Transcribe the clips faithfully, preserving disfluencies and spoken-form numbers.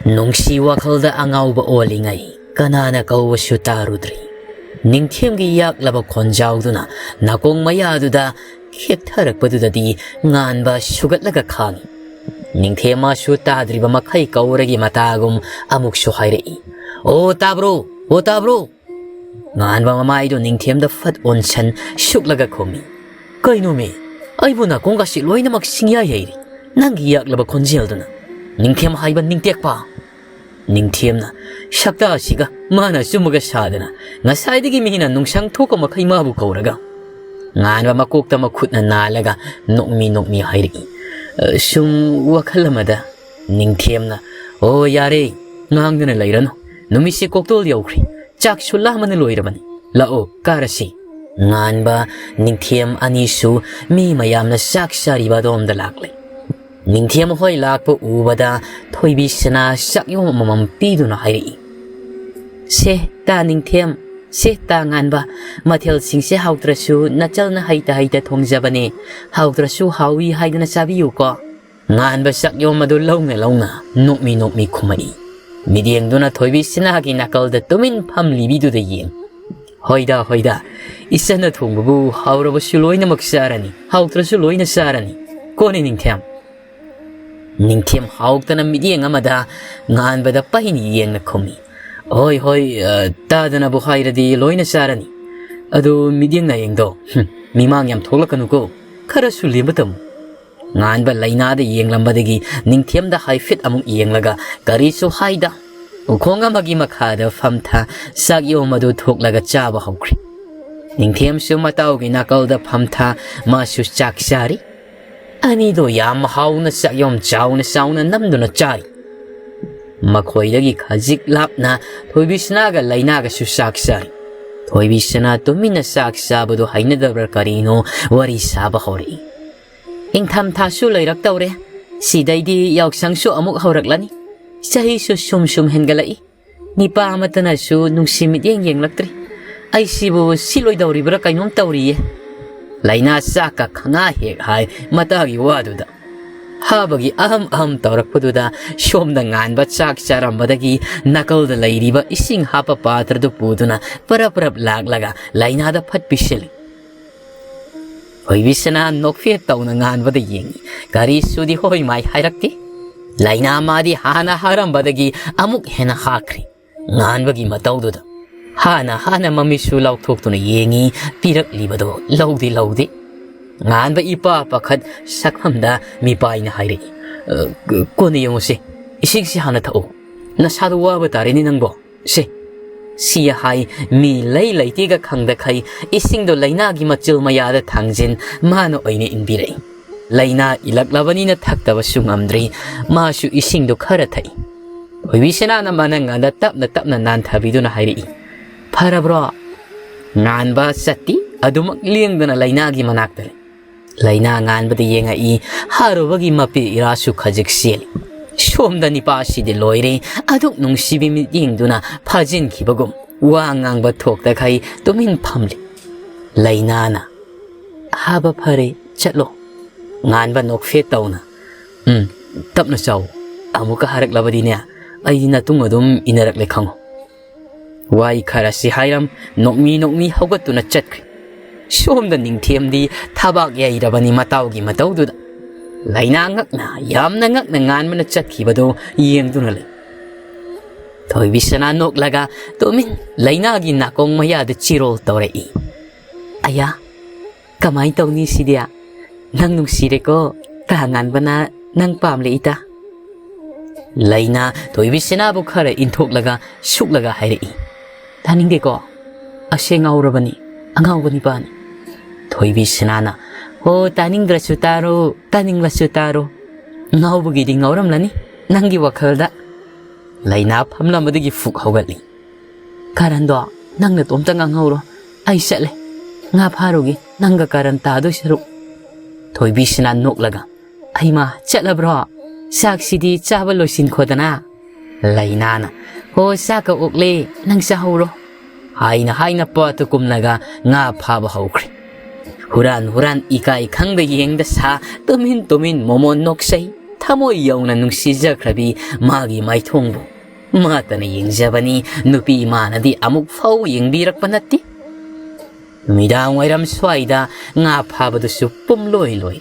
ꯅꯨꯡꯁꯤ ꯋꯥꯈꯜꯗ ꯑꯉꯥꯎꯕ ꯑꯣꯜꯂꯤꯉꯩ ꯀꯅꯥꯅ ꯀꯧꯕꯁꯨ ꯇꯥꯔꯨꯗ꯭ꯔꯤ꯫ ꯅꯤꯡꯊꯦꯝꯒꯤ ꯌꯥꯛꯂꯕ ꯈꯣꯟꯖꯥꯎꯗꯨꯅ ꯅꯥꯀꯣꯡ ꯃꯌꯥꯗꯨꯗ ꯈꯦꯛꯊꯔꯛꯄꯗꯨꯗꯗꯤ ꯉꯥꯟꯕ ꯁꯨꯒꯠꯂꯒ ꯈꯥꯡꯉꯤ꯫ ꯅꯤꯡꯊꯦꯝ ꯃꯥꯁꯨ ꯇꯥꯗ꯭ꯔꯤꯕ ꯃꯈꯩ ꯀꯧꯔꯒꯤ ꯃꯇꯥꯒꯨꯝ ꯑꯃꯨꯛꯁꯨ ꯍꯥꯏꯔꯛꯏ, "ꯑꯣ ꯇꯥꯕ꯭ꯔꯣ? ꯑꯣ ꯇꯥꯕ꯭ꯔꯣ?" ꯉꯥꯟꯕ ꯃꯃꯥꯏꯗꯨ ꯅꯤꯡꯊꯦꯝꯗ ꯐꯠ ꯑꯣꯟꯁꯟ ꯁꯨꯛꯂꯒ ꯈꯨꯝꯃꯤ, "ꯀꯩꯅꯣꯃꯤ? ꯑꯩꯕꯨ ꯅꯥꯀꯣꯡꯒꯁꯤ ꯂꯣꯏꯅꯃꯛ ꯁꯤꯡꯌꯥꯏ ꯌꯩꯔꯤ꯫ ꯅꯪꯒꯤ ꯌꯥꯛꯂꯕ ꯈꯣꯟꯖꯦꯜꯗꯨꯅ꯫ ꯅꯤꯡꯊꯦꯝ ꯍꯥꯏꯕ ꯅꯤꯡꯇꯦꯛꯄ!" ꯅꯤꯡꯊꯦꯝꯅ ꯁꯛꯇꯥꯁꯤꯒ ꯃꯥꯅ ꯑꯆꯨꯝꯕꯒ ꯁꯥꯗꯅ ꯉꯁꯥꯏꯗꯒꯤ ꯃꯤꯅ ꯅꯨꯡꯁꯪ ꯊꯣꯛꯄ ꯃꯈꯩ ꯃꯥꯕꯨ ꯀꯧꯔꯒ꯫ ꯉꯥꯟꯕ ꯃꯀꯣꯛꯇ ꯃꯈꯨꯠꯅ ꯅꯥꯜꯂꯒ ꯅꯣꯛꯃꯤ ꯅꯣꯛꯃꯤ ꯍꯥꯏꯔꯛꯏ, "ꯑ, ꯁꯨꯝ ꯋꯥꯈꯜ ꯑꯃꯗ"꯫ ꯅꯤꯡꯊꯦꯝꯅ, "ꯑꯣ ꯌꯥꯔꯦ, ꯉꯥꯡꯗꯅ ꯂꯩꯔꯅꯨ꯫ ꯅꯨꯃꯤꯠꯁꯤ ꯀꯣꯛꯇꯣꯜ ꯌꯧꯈ꯭ꯔꯦ꯫ ꯆꯥꯛꯁꯨ ꯂꯥꯝꯕꯅ ꯂꯣꯏꯔꯕꯅꯤ꯫ ꯂꯥꯛꯑꯣ, ꯀꯥꯔꯁꯤ"꯫ ꯉꯥꯟꯕ, ꯅꯤꯡꯊꯦꯝ ꯑꯅꯤꯁꯨ ꯃꯤ ꯃꯌꯥꯝꯅ ꯆꯥꯛ ꯆꯥꯔꯤꯕ ꯑꯗꯣꯝꯗ ꯂꯥꯛꯂꯦ꯫ ꯅꯤꯡꯊꯦꯝ ꯍꯣꯏ ꯂꯥꯛꯄ ꯎꯕꯗ ꯊꯣꯏꯕꯤ ꯁꯅꯥ ꯆꯥꯛꯌꯣꯝ ꯑꯃꯃꯝ ꯄꯤꯗꯨꯅ ꯍꯥꯏꯔꯛꯏ, "ꯁꯦ ꯇꯥ ꯅꯤꯡꯊꯦꯝ, ꯁꯦ ꯇꯥ ꯉꯥꯟꯕ, ꯃꯊꯦꯜꯁꯤꯡꯁꯦ ꯍꯥꯎꯇ꯭ꯔꯁꯨ ꯅꯆꯜꯅ ꯍꯩꯇ ꯍꯩꯇ ꯊꯣꯡꯖꯕꯅꯦ꯫ ꯍꯥꯎꯇ꯭ꯔꯁꯨ ꯍꯥꯎꯏ ꯍꯥꯏꯗꯨꯅ ꯆꯥꯕꯤꯌꯨꯀꯣ"꯫ ꯉꯥꯟꯕ ꯆꯥꯛꯌꯣꯝ ꯑꯗꯨ ꯂꯧꯅ ꯂꯧꯅ ꯅꯣꯛꯃꯤ ꯅꯣꯛꯃꯤ ꯈꯨꯝꯃꯛꯏ꯫ ꯃꯤꯠꯌꯦꯡꯗꯨꯅ ꯊꯣꯏꯕꯤ ꯁꯅꯥꯒꯤ ꯅꯥꯀꯜꯗ ꯇꯨꯃꯤꯟ ꯐꯝꯂꯤꯕꯤꯗꯨꯗ ꯌꯦꯡ꯫ "ꯍꯣꯏꯗ, ꯍꯣꯏꯗ, ꯏꯆꯟꯅ ꯊꯣꯡꯕꯕꯨ ꯍꯥꯎꯔꯕꯁꯨ ꯂꯣꯏꯅꯃꯛ ꯆꯥꯔꯅꯤ, ꯍꯥꯎꯇ꯭ꯔꯁꯨ ꯂꯣꯏꯅ ꯆꯥꯔꯅꯤ꯫ ꯀꯣꯅꯦ ꯅꯤꯡꯊꯦꯝ?" ꯅꯤꯡꯊꯦꯝ ꯍꯥꯎꯇꯅ ꯃꯤꯠꯌꯦꯡ ꯑꯃꯗ ꯉꯥꯟꯕꯗ ꯄꯩꯅ ꯌꯦꯡꯅ ꯈꯨꯝꯃꯤ, "ꯍꯣꯏ, ꯍꯣꯏ, ꯑ, ꯇꯥꯗꯅꯕꯨ ꯍꯥꯏꯔꯗꯤ ꯂꯣꯏꯅ ꯆꯥꯔꯅꯤ꯫ ꯑꯗꯨ ꯃꯤꯠꯌꯦꯡ ꯅꯥꯌꯦꯡꯗꯣ, ꯍꯨꯝ, ꯃꯤꯃꯥꯡ ꯌꯥꯝ ꯊꯣꯛꯂꯛꯀꯅꯨꯀꯣ, ꯈꯔꯁꯨ ꯂꯦꯝꯕ ꯇꯝꯃꯨ"꯫ ꯉꯥꯟꯕ ꯂꯥꯏꯅꯥꯗ ꯌꯦꯡꯂꯝꯕꯗꯒꯤ ꯅꯤꯡꯊꯦꯝꯗ ꯍꯥꯏꯐꯦꯠ ꯑꯃꯨꯛ ꯌꯦꯡꯂꯒ ꯀꯔꯤꯁꯨ ꯍꯥꯏꯗ ꯎꯈꯣꯡ ꯑꯃꯒꯤ ꯃꯈꯥꯗ ꯐꯝꯊ ꯆꯥꯛꯌꯣꯝ ꯑꯗꯨ ꯊꯣꯛꯂꯒ ꯆꯥꯕ ꯍꯧꯈ꯭ꯔꯦ꯫ ꯅꯤꯡꯊꯦꯝꯁꯨ ꯃꯇꯥꯎꯒꯤ ꯅꯥꯀꯜꯗ ꯐꯝꯊ ꯃꯥꯁꯨ ꯆꯥꯛ ꯆꯥꯔꯤ꯫ ꯑꯅꯤꯗꯣ ꯌꯥꯝ ꯍꯥꯎꯅ ꯆꯥꯛꯌꯣꯝ ꯆꯥꯎꯅ ꯆꯥꯎꯅ ꯅꯝꯗꯨꯅ ꯆꯥꯔꯤ꯫ ꯃꯈꯣꯏꯗꯒꯤ ꯈꯖꯤꯛ ꯂꯥꯞꯅ ꯊꯣꯏꯕꯤꯁꯅꯥꯒ ꯂꯩꯅꯥꯒꯁꯨ ꯆꯥꯛ ꯆꯥꯔꯤ꯫ ꯊꯣꯏꯕꯤꯁꯅꯥ ꯇꯨꯃꯤꯟꯅ ꯆꯥꯛ ꯆꯥꯕꯗꯨ ꯍꯩꯅꯗꯕ꯭ꯔꯥ ꯀꯔꯤꯅꯣ ꯋꯥꯔꯤ ꯁꯥꯕ ꯍꯧꯔꯛꯏ꯫ "ꯏꯪꯊꯝꯊꯥꯁꯨ ꯂꯣꯏꯔꯛꯇꯧꯔꯦ꯫ ꯁꯤꯗꯩꯗꯤ ꯌꯥꯎꯁꯪꯁꯨ ꯑꯃꯨꯛ ꯍꯧꯔꯛꯂꯅꯤ꯫ ꯆꯍꯤꯁꯨ ꯁꯨꯝ ꯁꯨꯝ ꯍꯦꯟꯒꯠꯂꯛꯏ꯫ ꯅꯤꯄꯥ ꯑꯃꯠꯇꯅꯁꯨ ꯅꯨꯡꯁꯤ ꯃꯤꯠꯌꯦꯡ ꯌꯦꯡꯂꯛꯇ꯭ꯔꯤ꯫ ꯑꯩꯁꯤꯕꯨ ꯁꯤꯠꯂꯣꯏꯗꯧꯔꯤꯕ꯭ꯔꯥ ꯀꯩꯅꯣꯝ ꯇꯧꯔꯤꯌꯦ"꯫ ꯂꯩꯅꯥ ꯆꯥꯛꯀ ꯈꯪꯉꯥ ꯍꯦꯛ ꯍꯥꯏ ꯃꯇꯥꯒꯤ ꯋꯥꯗꯨꯗ꯫ ꯍꯥꯕꯒꯤ ꯑꯍꯝ ꯑꯍꯝ ꯇꯧꯔꯛꯄꯗꯨꯗ ꯁꯣꯝꯗ ꯉꯥꯟꯕ ꯆꯥꯛ ꯆꯥꯔꯝꯕꯗꯒꯤ ꯅꯥꯀꯜꯗ ꯂꯩꯔꯤꯕ ꯏꯁꯤꯡ ꯍꯥꯞꯄ ꯄꯥꯇ꯭ꯔꯗꯨ ꯄꯨꯗꯨꯅ ꯄꯔꯞ ꯄꯔꯞ ꯂꯥꯛꯂꯒ ꯂꯥꯏꯅꯥꯗ ꯐꯠ ꯄꯤꯁꯤꯜꯂꯤ꯫ ꯊꯣꯏꯕꯤꯁꯅꯥ ꯅꯣꯛꯐꯦꯠ ꯇꯧꯅ ꯉꯥꯟꯕꯗ ꯌꯦꯡꯉꯤ꯫ ꯀꯔꯤꯁꯨꯗꯤ ꯍꯣꯏ ꯃꯥꯏ ꯍꯥꯏꯔꯛꯇꯦ꯫ ꯂꯥꯏꯅꯥ ꯃꯥꯗꯤ ꯍꯥꯟꯅ ꯍꯥꯔꯝꯕꯗꯒꯤ ꯑꯃꯨꯛ ꯍꯦꯟꯅ ꯍꯥꯈ꯭ꯔꯦ꯫ ꯉꯥꯟꯕꯒꯤ ꯃꯇꯧꯗꯨꯗ ꯍꯥꯟꯅ ꯍꯥꯟꯅ ꯃꯃꯤꯠꯁꯨ ꯂꯥꯎꯊꯣꯛꯇꯨꯅ ꯌꯦꯡꯉꯤ꯫ ꯄꯤꯔꯛꯂꯤꯕꯗꯣ ꯂꯧꯗꯤ ꯂꯧꯗꯦ꯫ ꯉꯥꯟꯕ ꯏꯄꯥ ꯄꯥꯈꯠ ꯁꯛꯐꯝꯗ ꯃꯤꯄꯥꯏꯅ ꯍꯥꯏꯔꯛꯏ, "ꯑ, ꯀꯣꯟꯅ ꯌꯦꯡꯉꯨꯁꯤ, ꯏꯁꯤꯡꯁꯤ ꯍꯥꯟꯅ ꯊꯛꯎ꯫ ꯅꯁꯥꯗꯣ ꯋꯥꯕ ꯇꯥꯔꯦꯅꯦ ꯅꯪꯕꯣ꯫ ꯁꯦ, ꯁꯤ ꯍꯥꯏ ꯃꯤ ꯂꯩ ꯂꯩꯇꯦꯒ ꯈꯪꯗꯈꯩ ꯏꯁꯤꯡꯗꯣ ꯂꯩꯅꯥꯒꯤ ꯃꯆꯤꯜ ꯃꯌꯥꯗ ꯊꯥꯡꯖꯤꯟ ꯃꯥꯅ ꯑꯣꯏꯅ ꯏꯟꯕꯤꯔꯛꯏ꯫ ꯂꯩꯅꯥ ꯏꯜꯂꯛꯂꯕꯅꯤꯅ ꯊꯛꯇꯕꯁꯨ ꯉꯝꯗ꯭ꯔꯤ꯫ ꯃꯥꯁꯨ ꯏꯁꯤꯡꯗꯣ ꯈꯔ ꯊꯛꯏ꯫ ꯊꯣꯏꯕꯤꯁꯅꯥꯅ ꯃꯅꯪꯒꯟꯗ ꯇꯞꯅ ꯇꯞꯅ ꯅꯥꯟꯊꯕꯤꯗꯨꯅ ꯍꯥꯏꯔꯛꯏ, "ꯐꯔꯕ꯭ꯔꯣ?" ꯉꯥꯟꯕ ꯆꯠꯇꯤ ꯑꯗꯨꯃꯛ ꯂꯦꯡꯗꯅ ꯂꯩꯅꯥꯒꯤ ꯃꯅꯥꯛꯇ ꯂꯩ꯫ ꯂꯩꯅꯥ ꯉꯥꯟꯕꯗ ꯌꯦꯡꯉꯛꯏ꯫ ꯍꯥꯔꯨꯕꯒꯤ ꯃꯄꯤ ꯏꯔꯥꯁꯨ ꯈꯖꯤꯛ ꯆꯦꯜꯂꯤ꯫ ꯁꯣꯝꯗ ꯅꯤꯄꯥꯁꯤꯗꯤ ꯂꯣꯏꯔꯦ꯫ ꯑꯗꯨꯛ ꯅꯨꯡꯁꯤꯕꯤ ꯃꯤꯠꯌꯦꯡꯗꯨꯅ ꯐꯥꯖꯤꯟꯈꯤꯕꯒꯨꯝ ꯋꯥ ꯉꯥꯡꯕ ꯊꯣꯛꯇꯈꯩ ꯇꯨꯃꯤꯟ ꯐꯝꯂꯤ꯫ ꯂꯩꯅꯥꯅ, "ꯍꯥꯕ ꯐꯔꯦ, ꯆꯠꯂꯣ꯫" ꯉꯥꯟꯕ ꯅꯣꯛꯐꯦꯠ ꯇꯧꯅ, "ꯎꯝ, ꯇꯞꯅ ꯆꯥꯎ꯫ ꯑꯃꯨꯛꯀ ꯍꯥꯏꯔꯛꯂꯕꯗꯤꯅꯦ, ꯑꯩꯗꯤ ꯅꯇꯨꯡ ꯑꯗꯨꯝ ꯏꯟꯅꯔꯛꯂꯦ ꯈꯪꯉꯨ꯫" ꯋꯥꯍꯩ ꯈꯔꯁꯤ ꯍꯥꯏꯔꯝ ꯅꯣꯛꯃꯤ ꯅꯣꯛꯃꯤ ꯍꯧꯒꯠꯇꯨꯅ ꯆꯠꯈ꯭ꯔꯦ꯫ ꯁꯣꯝꯗ ꯅꯤꯡꯊꯦꯝꯗꯤ ꯊꯕꯥꯛ ꯌꯩꯔꯕꯅꯤ ꯃꯇꯥꯎꯒꯤ ꯃꯇꯧꯗꯨꯗ꯫ ꯂꯩꯅꯥ ꯉꯛꯅ, ꯌꯥꯝꯅ ꯉꯛꯅ ꯉꯥꯟꯕꯅ ꯆꯠꯈꯤꯕꯗꯨ ꯌꯦꯡꯗꯨꯅ ꯂꯩ꯫ ꯊꯣꯏꯕꯤꯁꯅꯥ ꯅꯣꯛꯂꯒ ꯇꯨꯃꯤꯟ ꯂꯩꯅꯥꯒꯤ ꯅꯥꯀꯣꯡ ꯃꯌꯥꯗ ꯆꯤꯔꯣꯜ ꯇꯧꯔꯛꯏ꯫ "ꯑꯌꯥ, ꯀꯃꯥꯏ ꯇꯧꯅꯤ ꯁꯤꯗꯤ? ꯅꯪ ꯅꯨꯡꯁꯤꯔꯦꯀꯣ, ꯀꯥ ꯉꯥꯟꯕꯅ ꯅꯪ ꯄꯥꯝꯂꯦ ꯏꯇꯥ꯫" ꯂꯩꯅꯥ ꯊꯣꯏꯕꯤꯁꯅꯥꯕꯨ ꯈꯔ ꯏꯟꯊꯣꯛꯂꯒ ꯁꯨꯛꯂꯒ ꯍꯥꯏꯔꯛꯏ, "ꯇꯥꯅꯤꯡꯗꯦꯀꯣ, ꯑꯁꯦ ꯉꯥꯎꯔꯕꯅꯤ, ꯑꯉꯥꯎꯕ ꯅꯤꯄꯥꯅꯤ꯫" ꯊꯣꯏꯕꯤꯁꯅꯥꯅ, "ꯍꯣ, ꯇꯥꯅꯤꯡꯗ꯭ꯔꯁꯨ ꯇꯥꯔꯣ, ꯇꯥꯅꯤꯡꯂꯁꯨ ꯇꯥꯔꯣ꯫ ꯉꯥꯎꯕꯒꯤꯗꯤ ꯉꯥꯎꯔꯝꯂꯅꯤ ꯅꯪꯒꯤ ꯋꯥꯈꯜꯗ꯫" ꯂꯩꯅꯥ ꯐꯝꯂꯝꯕꯗꯒꯤ ꯐꯨꯛ ꯍꯧꯒꯠꯂꯤ꯫ "ꯀꯥꯔꯟꯗꯣ ꯅꯪ ꯅꯇꯣꯝꯇ ꯉꯥꯡꯍꯧꯔꯣ, ꯑꯩ ꯆꯠꯂꯦ꯫ ꯉꯥ ꯐꯥꯔꯨꯒꯦ, ꯅꯪꯒ ꯀꯥꯔꯟ ꯇꯥꯗꯣꯏ ꯁꯔꯨꯛ꯫" ꯊꯣꯏꯕꯤꯁꯅꯥ ꯅꯣꯛꯂꯒ, "ꯍꯩꯃꯥ, ꯆꯠꯂꯕ꯭ꯔꯣ? ꯆꯥꯛꯁꯤꯗꯤ ꯆꯥꯕ ꯂꯣꯏꯁꯤꯟꯈꯣꯗꯅ꯫" ꯂꯩꯅꯥꯅ, "ꯍꯣ, ꯆꯥꯛꯀ ꯑꯣꯛꯂꯦ, ꯅꯪ ꯆꯥꯍꯧꯔꯣ꯫" ꯍꯥꯏꯅ ꯍꯥꯏꯅ ꯄꯣꯠꯇꯨ ꯀꯨꯝꯂꯒ ꯉꯥ ꯐꯥꯕ ꯍꯧꯈ꯭ꯔꯦ꯫ ꯍꯨꯔꯥꯟ ꯍꯨꯔꯥꯟ ꯏꯀꯥꯏ ꯈꯪꯗ ꯌꯦꯡꯗ ꯁꯥ, ꯇꯨꯃꯤꯟ ꯇꯨꯃꯤꯟ ꯃꯣꯃꯣꯟ ꯅꯣꯛꯆꯩ꯫ ꯊꯃꯣꯏ ꯌꯧꯅ ꯅꯨꯡꯁꯤꯖꯈ꯭ꯔꯕꯤ ꯃꯥꯒꯤ ꯃꯥꯏꯊꯣꯡꯕꯨ ꯃꯥꯇꯅ ꯌꯦꯡꯖꯕꯅꯤ꯫ ꯅꯨꯄꯤ ꯃꯥꯅꯗꯤ ꯑꯃꯨꯛ ꯐꯥꯎ ꯌꯦꯡꯕꯤꯔꯛꯄ ꯅꯠꯇꯦ꯫ ꯅꯨꯃꯤꯗꯥꯡ ꯋꯥꯏꯔꯝ ꯁ꯭ꯋꯥꯏꯗ ꯉꯥ ꯐꯥꯕꯗꯨꯁꯨ ꯄꯨꯝꯂꯣꯏ ꯂꯣꯏ꯫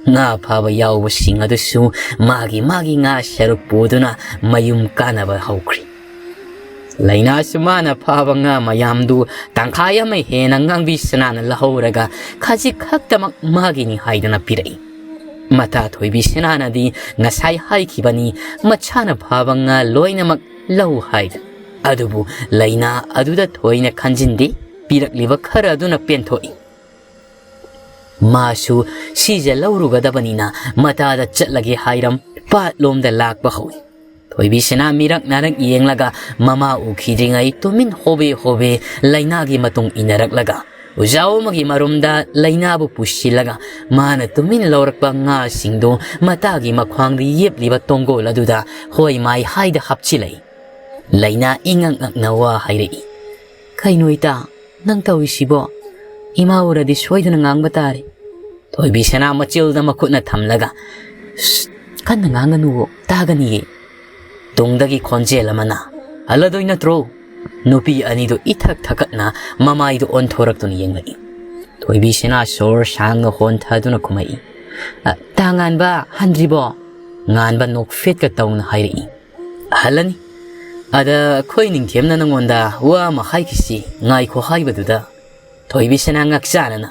ꯉꯥ ꯐꯥꯕ ꯌꯥꯎꯕꯁꯤꯡ ꯑꯗꯨꯁꯨ ꯃꯥꯒꯤ ꯃꯥꯒꯤ ꯉꯥ ꯁꯔꯨꯛ ꯄꯨꯗꯨꯅ ꯃꯌꯨꯝ ꯀꯥꯅꯕ ꯍꯧꯈ꯭ꯔꯤ꯫ ꯂꯩꯅꯥꯁꯨ ꯃꯥꯅ ꯐꯥꯕ ꯉꯥ ꯃꯌꯥꯝꯗꯨ ꯇꯪꯈꯥꯏ ꯑꯃ ꯍꯦꯟꯅ ꯉꯥꯡꯕꯤ ꯁꯅꯥꯅ ꯂꯧꯍꯧꯔꯒ ꯈꯖꯤꯛ ꯈꯛꯇꯃꯛ ꯃꯥꯒꯤꯅꯤ ꯍꯥꯏꯗꯨꯅ ꯄꯤꯔꯛꯏ꯫ ꯃꯇꯥ ꯊꯣꯏꯕꯤ ꯁꯅꯥꯅꯗꯤ ꯉꯁꯥꯏ ꯍꯥꯏꯈꯤꯕꯅꯤ, ꯃꯁꯥꯅ ꯐꯥꯕ ꯉꯥ ꯂꯣꯏꯅꯃꯛ ꯂꯧ ꯍꯥꯏꯗꯅ꯫ ꯑꯗꯨꯕꯨ ꯂꯩꯅꯥ ꯑꯗꯨꯗ ꯊꯣꯏꯅ ꯈꯟꯖꯤꯟꯗꯦ, ꯄꯤꯔꯛꯂꯤꯕ ꯈꯔ ꯑꯗꯨꯅ ꯄꯦꯟꯊꯣꯛꯏ꯫ ꯃꯥꯁꯨ ꯁꯤꯖ ꯂꯧꯔꯨꯒꯗꯕꯅꯤꯅ ꯃꯇꯥꯗ ꯆꯠꯂꯒꯦ ꯍꯥꯏꯔꯝ ꯄꯥꯠꯂꯣꯝꯗ ꯂꯥꯛꯄ ꯍꯧꯏ꯫ ꯊꯣꯏꯕꯤꯁꯅꯥ ꯃꯤꯔꯛ ꯅꯥꯔꯛ ꯌꯦꯡꯂꯒ ꯃꯃꯥ ꯎꯈꯤꯗ꯭ꯔꯤꯉꯩ ꯇꯨꯃꯤꯟ ꯍꯣꯕꯦ ꯍꯣꯕꯦ ꯂꯩꯅꯥꯒꯤ ꯃꯇꯨꯡ ꯏꯟꯅꯔꯛꯂꯒ ꯎꯖꯥꯎ ꯑꯃꯒꯤ ꯃꯔꯨꯝꯗ ꯂꯩꯅꯥꯕꯨ ꯄꯨꯁꯤꯜꯂꯒ ꯃꯥꯅ ꯇꯨꯃꯤꯟ ꯂꯧꯔꯛꯄ ꯉꯥꯁꯤꯡꯗꯨ ꯃꯇꯥꯒꯤ ꯃꯈ꯭ꯋꯥꯡꯗ ꯌꯦꯞꯂꯤꯕ ꯇꯣꯡꯒꯣꯜ ꯑꯗꯨꯗ ꯍꯣꯏ ꯃꯥꯏ ꯍꯥꯏꯗ ꯍꯥꯞꯆꯤꯜꯂꯛꯏ꯫ ꯂꯩꯅꯥ ꯏꯉꯛ ꯉꯛꯅ ꯋꯥ ꯍꯥꯏꯔꯛꯏ꯫ "ꯀꯩꯅꯣ ꯏꯇꯥ, ꯅꯪ ꯇꯧꯔꯤꯁꯤꯕꯣ? ꯏꯃꯥ ꯎꯔꯗꯤ ꯁꯣꯏꯗꯅ ꯉꯥꯡꯕ ꯇꯥꯔꯦ꯫" ꯊꯣꯏꯕꯤ ꯁꯅꯥ ꯃꯆꯤꯜꯗ ꯃꯈꯨꯠꯅ ꯊꯝꯂꯒ, "ꯁꯁ, ꯀꯟꯅ ꯉꯥꯡꯒꯅꯨꯋꯣ, ꯇꯥꯒꯅꯤꯌꯦ꯫" ꯇꯨꯡꯗꯒꯤ ꯈꯣꯟꯖꯦꯜ ꯑꯃꯅ, "ꯍꯜꯂꯗꯣꯏ ꯅꯠꯇ꯭ꯔꯣ?" ꯅꯨꯄꯤ ꯑꯅꯤꯗꯨ ꯏꯊꯛ ꯊꯛꯀꯠꯅ ꯃꯃꯥꯏꯗꯨ ꯑꯣꯟꯊꯣꯔꯛꯇꯨꯅ ꯌꯦꯡꯂꯛꯏ꯫ ꯊꯣꯏꯕꯤ ꯁꯅꯥ ꯁꯣꯔ ꯁꯥꯡꯅ ꯍꯣꯟꯊꯗꯨꯅ ꯈꯨꯝꯃꯛꯏ, "ꯑ, ꯇꯥ ꯉꯥꯟꯕ, ꯍꯟꯗ꯭ꯔꯤꯕꯣ?" ꯉꯥꯟꯕ ꯅꯣꯛꯐꯦꯠꯀ ꯇꯧꯅ ꯍꯥꯏꯔꯛꯏ, "ꯍꯜꯂꯅꯤ꯫ ꯑꯗ ꯑꯩꯈꯣꯏ ꯅꯤꯡꯊꯦꯝꯅ ꯅꯉꯣꯟꯗ ꯋꯥ ꯑꯃ ꯍꯥꯏꯈꯤꯁꯤ, ꯉꯥꯏꯈꯣ ꯍꯥꯏꯕꯗꯨꯗ꯫" ꯊꯣꯏꯕꯤꯁꯅꯥ ꯉꯛꯆꯥꯅꯅ,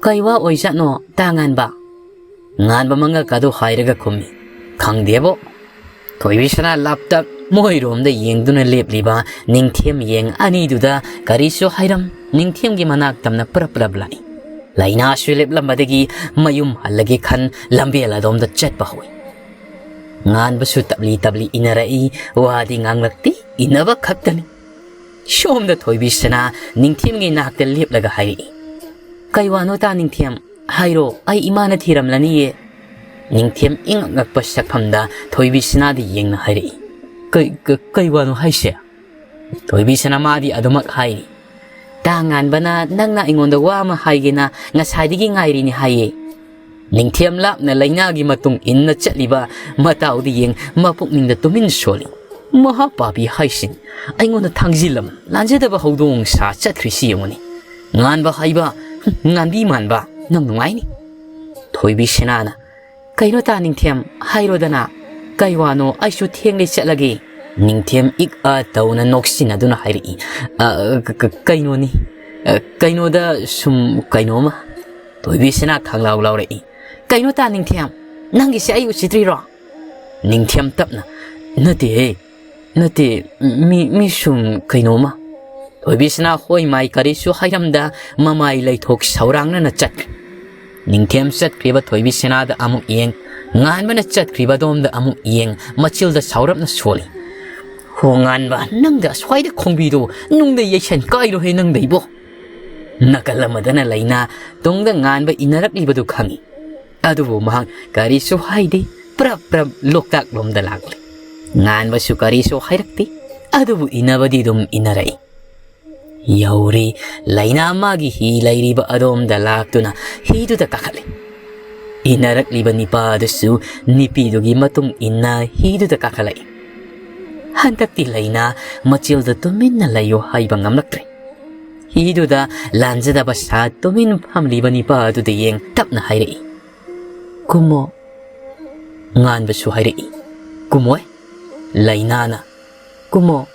"ꯀꯩ ꯋꯥ ꯑꯣꯏꯖꯥꯠꯅꯣ, ꯇꯥ ꯉꯥꯟꯕ?" ꯉꯥꯟꯕ ꯃꯉꯛ ꯑꯗꯨ ꯍꯥꯏꯔꯒ ꯈꯨꯝꯃꯤ, "ꯈꯪꯗꯦꯕꯣ꯫" ꯊꯣꯏꯕꯤꯁꯅꯥ ꯂꯥꯞꯇꯛ ꯃꯣꯏꯔꯣꯝꯗ ꯌꯦꯡꯗꯨꯅ ꯂꯦꯞꯂꯤꯕ ꯅꯤꯡꯊꯦꯝ ꯌꯦꯡ ꯑꯅꯤꯗꯨꯗ ꯀꯔꯤꯁꯨ ꯍꯥꯏꯔꯝ, ꯅꯤꯡꯊꯦꯝꯒꯤ ꯃꯅꯥꯛ ꯇꯝꯅ ꯄ꯭ꯔꯞ ꯄ꯭ꯔꯞ ꯂꯥꯛꯏ꯫ ꯂꯩꯅꯥꯁꯨ ꯂꯦꯞꯂꯝꯕꯗꯒꯤ ꯃꯌꯨꯝ ꯍꯜꯂꯒꯦ ꯈꯟ ꯂꯝꯕꯦꯜ ꯑꯗꯣꯝꯗ ꯆꯠꯄ ꯍꯧꯏ꯫ ꯉꯥꯟꯕꯁꯨ ꯇꯞꯂꯤ ꯇꯞꯂꯤ ꯏꯟꯅꯔꯛꯏ, ꯋꯥꯗꯤ ꯉꯥꯡꯂꯛꯇꯦ, ꯏꯟꯅꯕ ꯈꯛꯇꯅꯤ꯫ ꯁꯣꯝꯗ ꯊꯣꯏꯕꯤꯁꯅꯥ ꯅꯤꯡꯊꯦꯝꯒꯤ ꯅꯥꯛꯇ ꯂꯦꯞꯂꯒ ꯍꯥꯏꯔꯛꯏ, "ꯀꯩ ꯋꯥꯅꯣ ꯇꯥ ꯅꯤꯡꯊꯦꯝ? ꯍꯥꯏꯔꯣ, ꯑꯩ ꯏꯃꯥꯅ ꯊꯤꯔꯝꯂꯅꯤꯌꯦ꯫" ꯅꯤꯡꯊꯦꯝ ꯏꯉꯛ ꯉꯛꯄ ꯁꯛꯐꯝꯗ ꯊꯣꯏꯕꯤꯁꯅꯥꯗ ꯌꯦꯡꯅ ꯍꯥꯏꯔꯛꯏ, "ꯀꯩ, ꯀ-, ꯀꯩ ꯋꯥꯅꯣ ꯍꯥꯏꯁꯦ?" ꯊꯣꯏꯕꯤꯁꯅꯥ ꯃꯥꯗꯤ ꯑꯗꯨꯃꯛ ꯍꯥꯏꯔꯤ꯫ "ꯇꯥ ꯉꯥꯟꯕꯅ ꯅꯪꯅ ꯑꯩꯉꯣꯟꯗ ꯋꯥ ꯑꯃ ꯍꯥꯏꯒꯦꯅ ꯉꯁꯥꯏꯗꯒꯤ ꯉꯥꯏꯔꯤꯅꯤ" ꯍꯥꯏꯌꯦ꯫ ꯅꯤꯡꯊꯦꯝ ꯂꯥꯞꯅ ꯂꯩꯅꯥꯒꯤ ꯃꯇꯨꯡ ꯏꯟꯅ ꯆꯠꯂꯤꯕ ꯃꯇꯥꯎꯗꯤ ꯌꯦꯡ ꯃꯄꯨꯛꯅꯤꯡꯗ ꯇꯨꯃꯤꯟ ꯁꯣꯜꯂꯤ꯫ "ꯃꯍꯥꯛ ꯄꯥꯄꯤ ꯍꯥꯏꯁꯤꯅꯤ, ꯑꯩꯉꯣꯟꯗ ꯊꯥꯡꯖꯤꯜ ꯑꯃ ꯂꯥꯟꯖꯗꯕ ꯍꯧꯗꯣꯡ ꯁꯥ ꯆꯠꯈ꯭ꯔꯤꯁꯤ ꯌꯦꯡꯉꯨꯅꯤ꯫ ꯉꯥꯟꯕ ꯍꯥꯏꯕ, ꯉꯥꯟꯕꯤ ꯃꯥꯟꯕ, ꯅꯪ ꯅꯨꯡꯉꯥꯏꯅꯤ"꯫ ꯊꯣꯏꯕꯤ ꯁꯅꯥꯅ, "ꯀꯩꯅꯣ ꯇꯥ ꯅꯤꯡꯊꯦꯝ, ꯍꯥꯏꯔꯣꯗꯅ꯫ ꯀꯩ ꯋꯥꯅꯣ? ꯑꯩꯁꯨ ꯊꯦꯡꯂꯦ, ꯆꯠꯂꯒꯦ"꯫ ꯅꯤꯡꯊꯦꯝ ꯏꯛ ꯑ ꯇꯧꯅ ꯅꯣꯛꯁꯤꯟꯅꯗꯨꯅ ꯍꯥꯏꯔꯛꯏ, "ꯑ, ꯀ-, ꯀ-, ꯀꯩꯅꯣꯅꯤ꯫ ꯑ, ꯀꯩꯅꯣꯗ ꯁꯨꯝ ꯀꯩꯅꯣꯃ"꯫ ꯊꯣꯏꯕꯤꯁꯅꯥ ꯈꯪꯂꯥꯎ ꯂꯥꯎꯔꯛꯏ, "ꯀꯩꯅꯣ ꯇꯥ ꯅꯤꯡꯊꯦꯝ? ꯅꯪꯒꯤꯁꯦ ꯑꯩ ꯎꯁꯤꯠꯇ꯭ꯔꯤꯔꯣ?" ꯅꯤꯡꯊꯦꯝ ꯇꯞꯅ, "ꯅꯠꯇꯦꯍꯦ, ꯅꯠꯇꯦ, ꯃꯤ, ꯃꯤ ꯁꯨꯝ ꯀꯩꯅꯣꯃ"꯫ ꯊꯣꯏꯕꯤꯁꯅꯥ ꯍꯣꯏ ꯃꯥꯏ ꯀꯔꯤꯁꯨ ꯍꯥꯏꯔꯝꯗ ꯃꯃꯥꯏ ꯂꯩꯊꯣꯛ ꯁꯧꯔꯥꯡꯅꯅ ꯆꯠꯈ꯭ꯔꯦ꯫ ꯅꯤꯡꯊꯦꯝ ꯆꯠꯈ꯭ꯔꯤꯕ ꯊꯣꯏꯕꯤꯁꯅꯥꯗ ꯑꯃꯨꯛ ꯌꯦꯡ, ꯉꯥꯟꯕꯅ ꯆꯠꯈ꯭ꯔꯤꯕ ꯑꯗꯣꯝꯗ ꯑꯃꯨꯛ ꯌꯦꯡ, ꯃꯆꯤꯜꯗ ꯁꯥꯎꯔꯞꯅ ꯁꯣꯜꯂꯤ, "ꯍꯣ ꯉꯥꯟꯕ, ꯅꯪꯗ ꯑꯁ꯭ꯋꯥꯏꯗ ꯈꯣꯡꯕꯤꯗꯣ ꯅꯨꯡꯗ ꯌꯩꯁꯟ ꯀꯥꯏꯔꯣꯍꯦ ꯅꯪꯗ ꯏꯕꯣ!" ꯅꯥꯀꯜ ꯑꯃꯗꯅ ꯂꯩꯅꯥ ꯇꯨꯡꯗ ꯉꯥꯟꯕ ꯏꯟꯅꯔꯛꯂꯤꯕꯗꯨ ꯈꯪꯏ꯫ ꯑꯗꯨꯕꯨ ꯃꯍꯥꯛ ꯀꯔꯤꯁꯨ ꯍꯥꯏꯗꯦ, ꯄ꯭ꯔꯞ ꯄ꯭ꯔꯞ ꯂꯣꯛꯇꯥꯛ ꯂꯣꯝꯗ ꯂꯥꯛꯂꯤ꯫ ꯉꯥꯟꯕꯁꯨ ꯀꯔꯤꯁꯨ ꯍꯥꯏꯔꯛꯇꯦ, ꯑꯗꯨꯕꯨ ꯏꯟꯅꯕꯗꯤ ꯑꯗꯨꯝ ꯏꯟꯅꯔꯛꯏ꯫ ꯌꯧꯔꯦ, ꯂꯩꯅꯥ ꯃꯥꯒꯤ ꯍꯤ ꯂꯩꯔꯤꯕ ꯑꯗꯣꯝꯗ ꯂꯥꯛꯇꯨꯅ ꯍꯤꯗꯨꯗ ꯀꯥꯈꯠꯂꯦ꯫ ꯏꯟꯅꯔꯛꯂꯤꯕ ꯅꯤꯄꯥ ꯑꯗꯨꯁꯨ ꯅꯤꯄꯤꯗꯨꯒꯤ ꯃꯇꯨꯡ ꯏꯟꯅ ꯍꯤꯗꯨꯗ ꯀꯥꯈꯠꯂꯛꯏ꯫ ꯍꯟꯗꯛꯇꯤ ꯂꯩꯅꯥ ꯃꯆꯤꯜꯗ ꯇꯨꯃꯤꯟꯅ ꯂꯩꯌꯨ ꯍꯥꯏꯕ ꯉꯝꯂꯛꯇ꯭ꯔꯦ꯫ ꯍꯤꯗꯨꯗ ꯂꯥꯟꯖꯗꯕ ꯁꯥ ꯇꯨꯃꯤꯟ ꯐꯝꯂꯤꯕ ꯅꯤꯄꯥ ꯑꯗꯨꯗ ꯌꯦꯡ ꯇꯞꯅ ꯍꯥꯏꯔꯛꯏ, "ꯀꯨꯝꯃꯣ"꯫ ꯉꯥꯟꯕꯁꯨ ꯍꯥꯏꯔꯛꯏ, "ꯀꯨꯝꯃꯣꯏ"꯫ ꯂꯩꯅꯥꯅ, "ꯀꯨꯝꯃꯣ,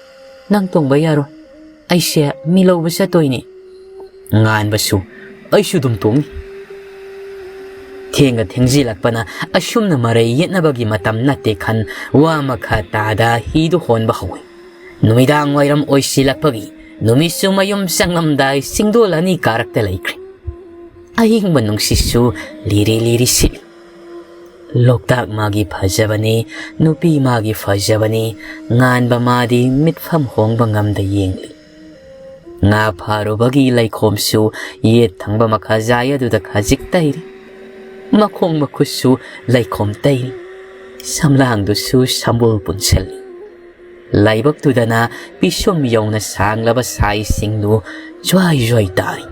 ꯅꯪ ꯇꯣꯡꯕ ꯌꯥꯔꯣꯏ꯫ ꯑꯩꯁꯦ ꯃꯤ ꯂꯧꯕ ꯆꯠꯇꯣꯏꯅꯤ"꯫ ꯉꯥꯟꯕꯁꯨ, "ꯑꯩꯁꯨ ꯑꯗꯨꯝ ꯇꯣꯡꯅꯤ"꯫ ꯊꯦꯡꯒ ꯊꯦꯡꯖꯤꯜꯂꯛꯄꯅ ꯑꯁꯨꯝꯅ ꯃꯔꯩ ꯌꯦꯠꯅꯕꯒꯤ ꯃꯇꯝ ꯅꯠꯇꯦ ꯈꯟ ꯋꯥ ꯃꯈꯥ ꯇꯥꯗ ꯍꯤꯗꯨ ꯍꯣꯟꯕ ꯍꯧꯏ꯫ ꯅꯨꯃꯤꯗꯥꯡ ꯋꯥꯏꯔꯝ ꯑꯣꯏꯁꯤꯜꯂꯛꯄꯒꯤ ꯅꯨꯃꯤꯠꯁꯨ ꯃꯌꯨꯝ ꯆꯪꯂꯝꯗꯥꯏ ꯆꯤꯡꯗꯣꯜ ꯑꯅꯤ ꯀꯥꯔꯛꯇ ꯂꯩꯈ꯭ꯔꯦ꯫ ꯑꯏꯪꯕ ꯅꯨꯡꯁꯤꯠꯁꯨ ꯂꯤꯔꯤ ꯂꯤꯔꯤ ꯁꯤꯠꯂꯤ꯫ ꯂꯣꯛꯇꯥꯛ ꯃꯥꯒꯤ ꯐꯖꯕꯅꯤ, ꯅꯨꯄꯤ ꯃꯥꯒꯤ ꯐꯖꯕꯅꯤ, ꯉꯥꯟꯕ ꯃꯥꯗꯤ ꯃꯤꯠꯐꯝ ꯍꯣꯡꯕ ꯉꯝꯗ ꯌꯦꯡꯂꯤ꯫ ꯉꯥ ꯐꯥꯔꯨꯕꯒꯤ ꯂꯩꯈꯣꯝꯁꯨ ꯌꯦꯠ ꯊꯪꯕ ꯃꯈꯥꯖꯥꯏ ꯑꯗꯨꯗ ꯈꯖꯤꯛ ꯇꯩꯔꯤ꯫ ꯃꯈꯣꯡ ꯃꯈꯨꯠꯁꯨ ꯂꯩꯈꯣꯝ ꯇꯩꯔꯤ꯫ ꯁꯝꯂꯥꯡꯗꯨꯁꯨ ꯁꯝꯕꯨꯜ ꯄꯨꯟꯁꯤꯜꯂꯤ꯫ ꯂꯥꯏꯕꯛꯇꯨꯗꯅ ꯄꯤꯁꯨꯝ ꯌꯧꯅ ꯁꯥꯡꯂꯕ ꯁꯥꯏꯁꯤꯡꯗꯨ ꯖ꯭ꯋꯥꯏ ꯖ꯭ꯋꯥꯏ ꯇꯥꯔꯤ꯫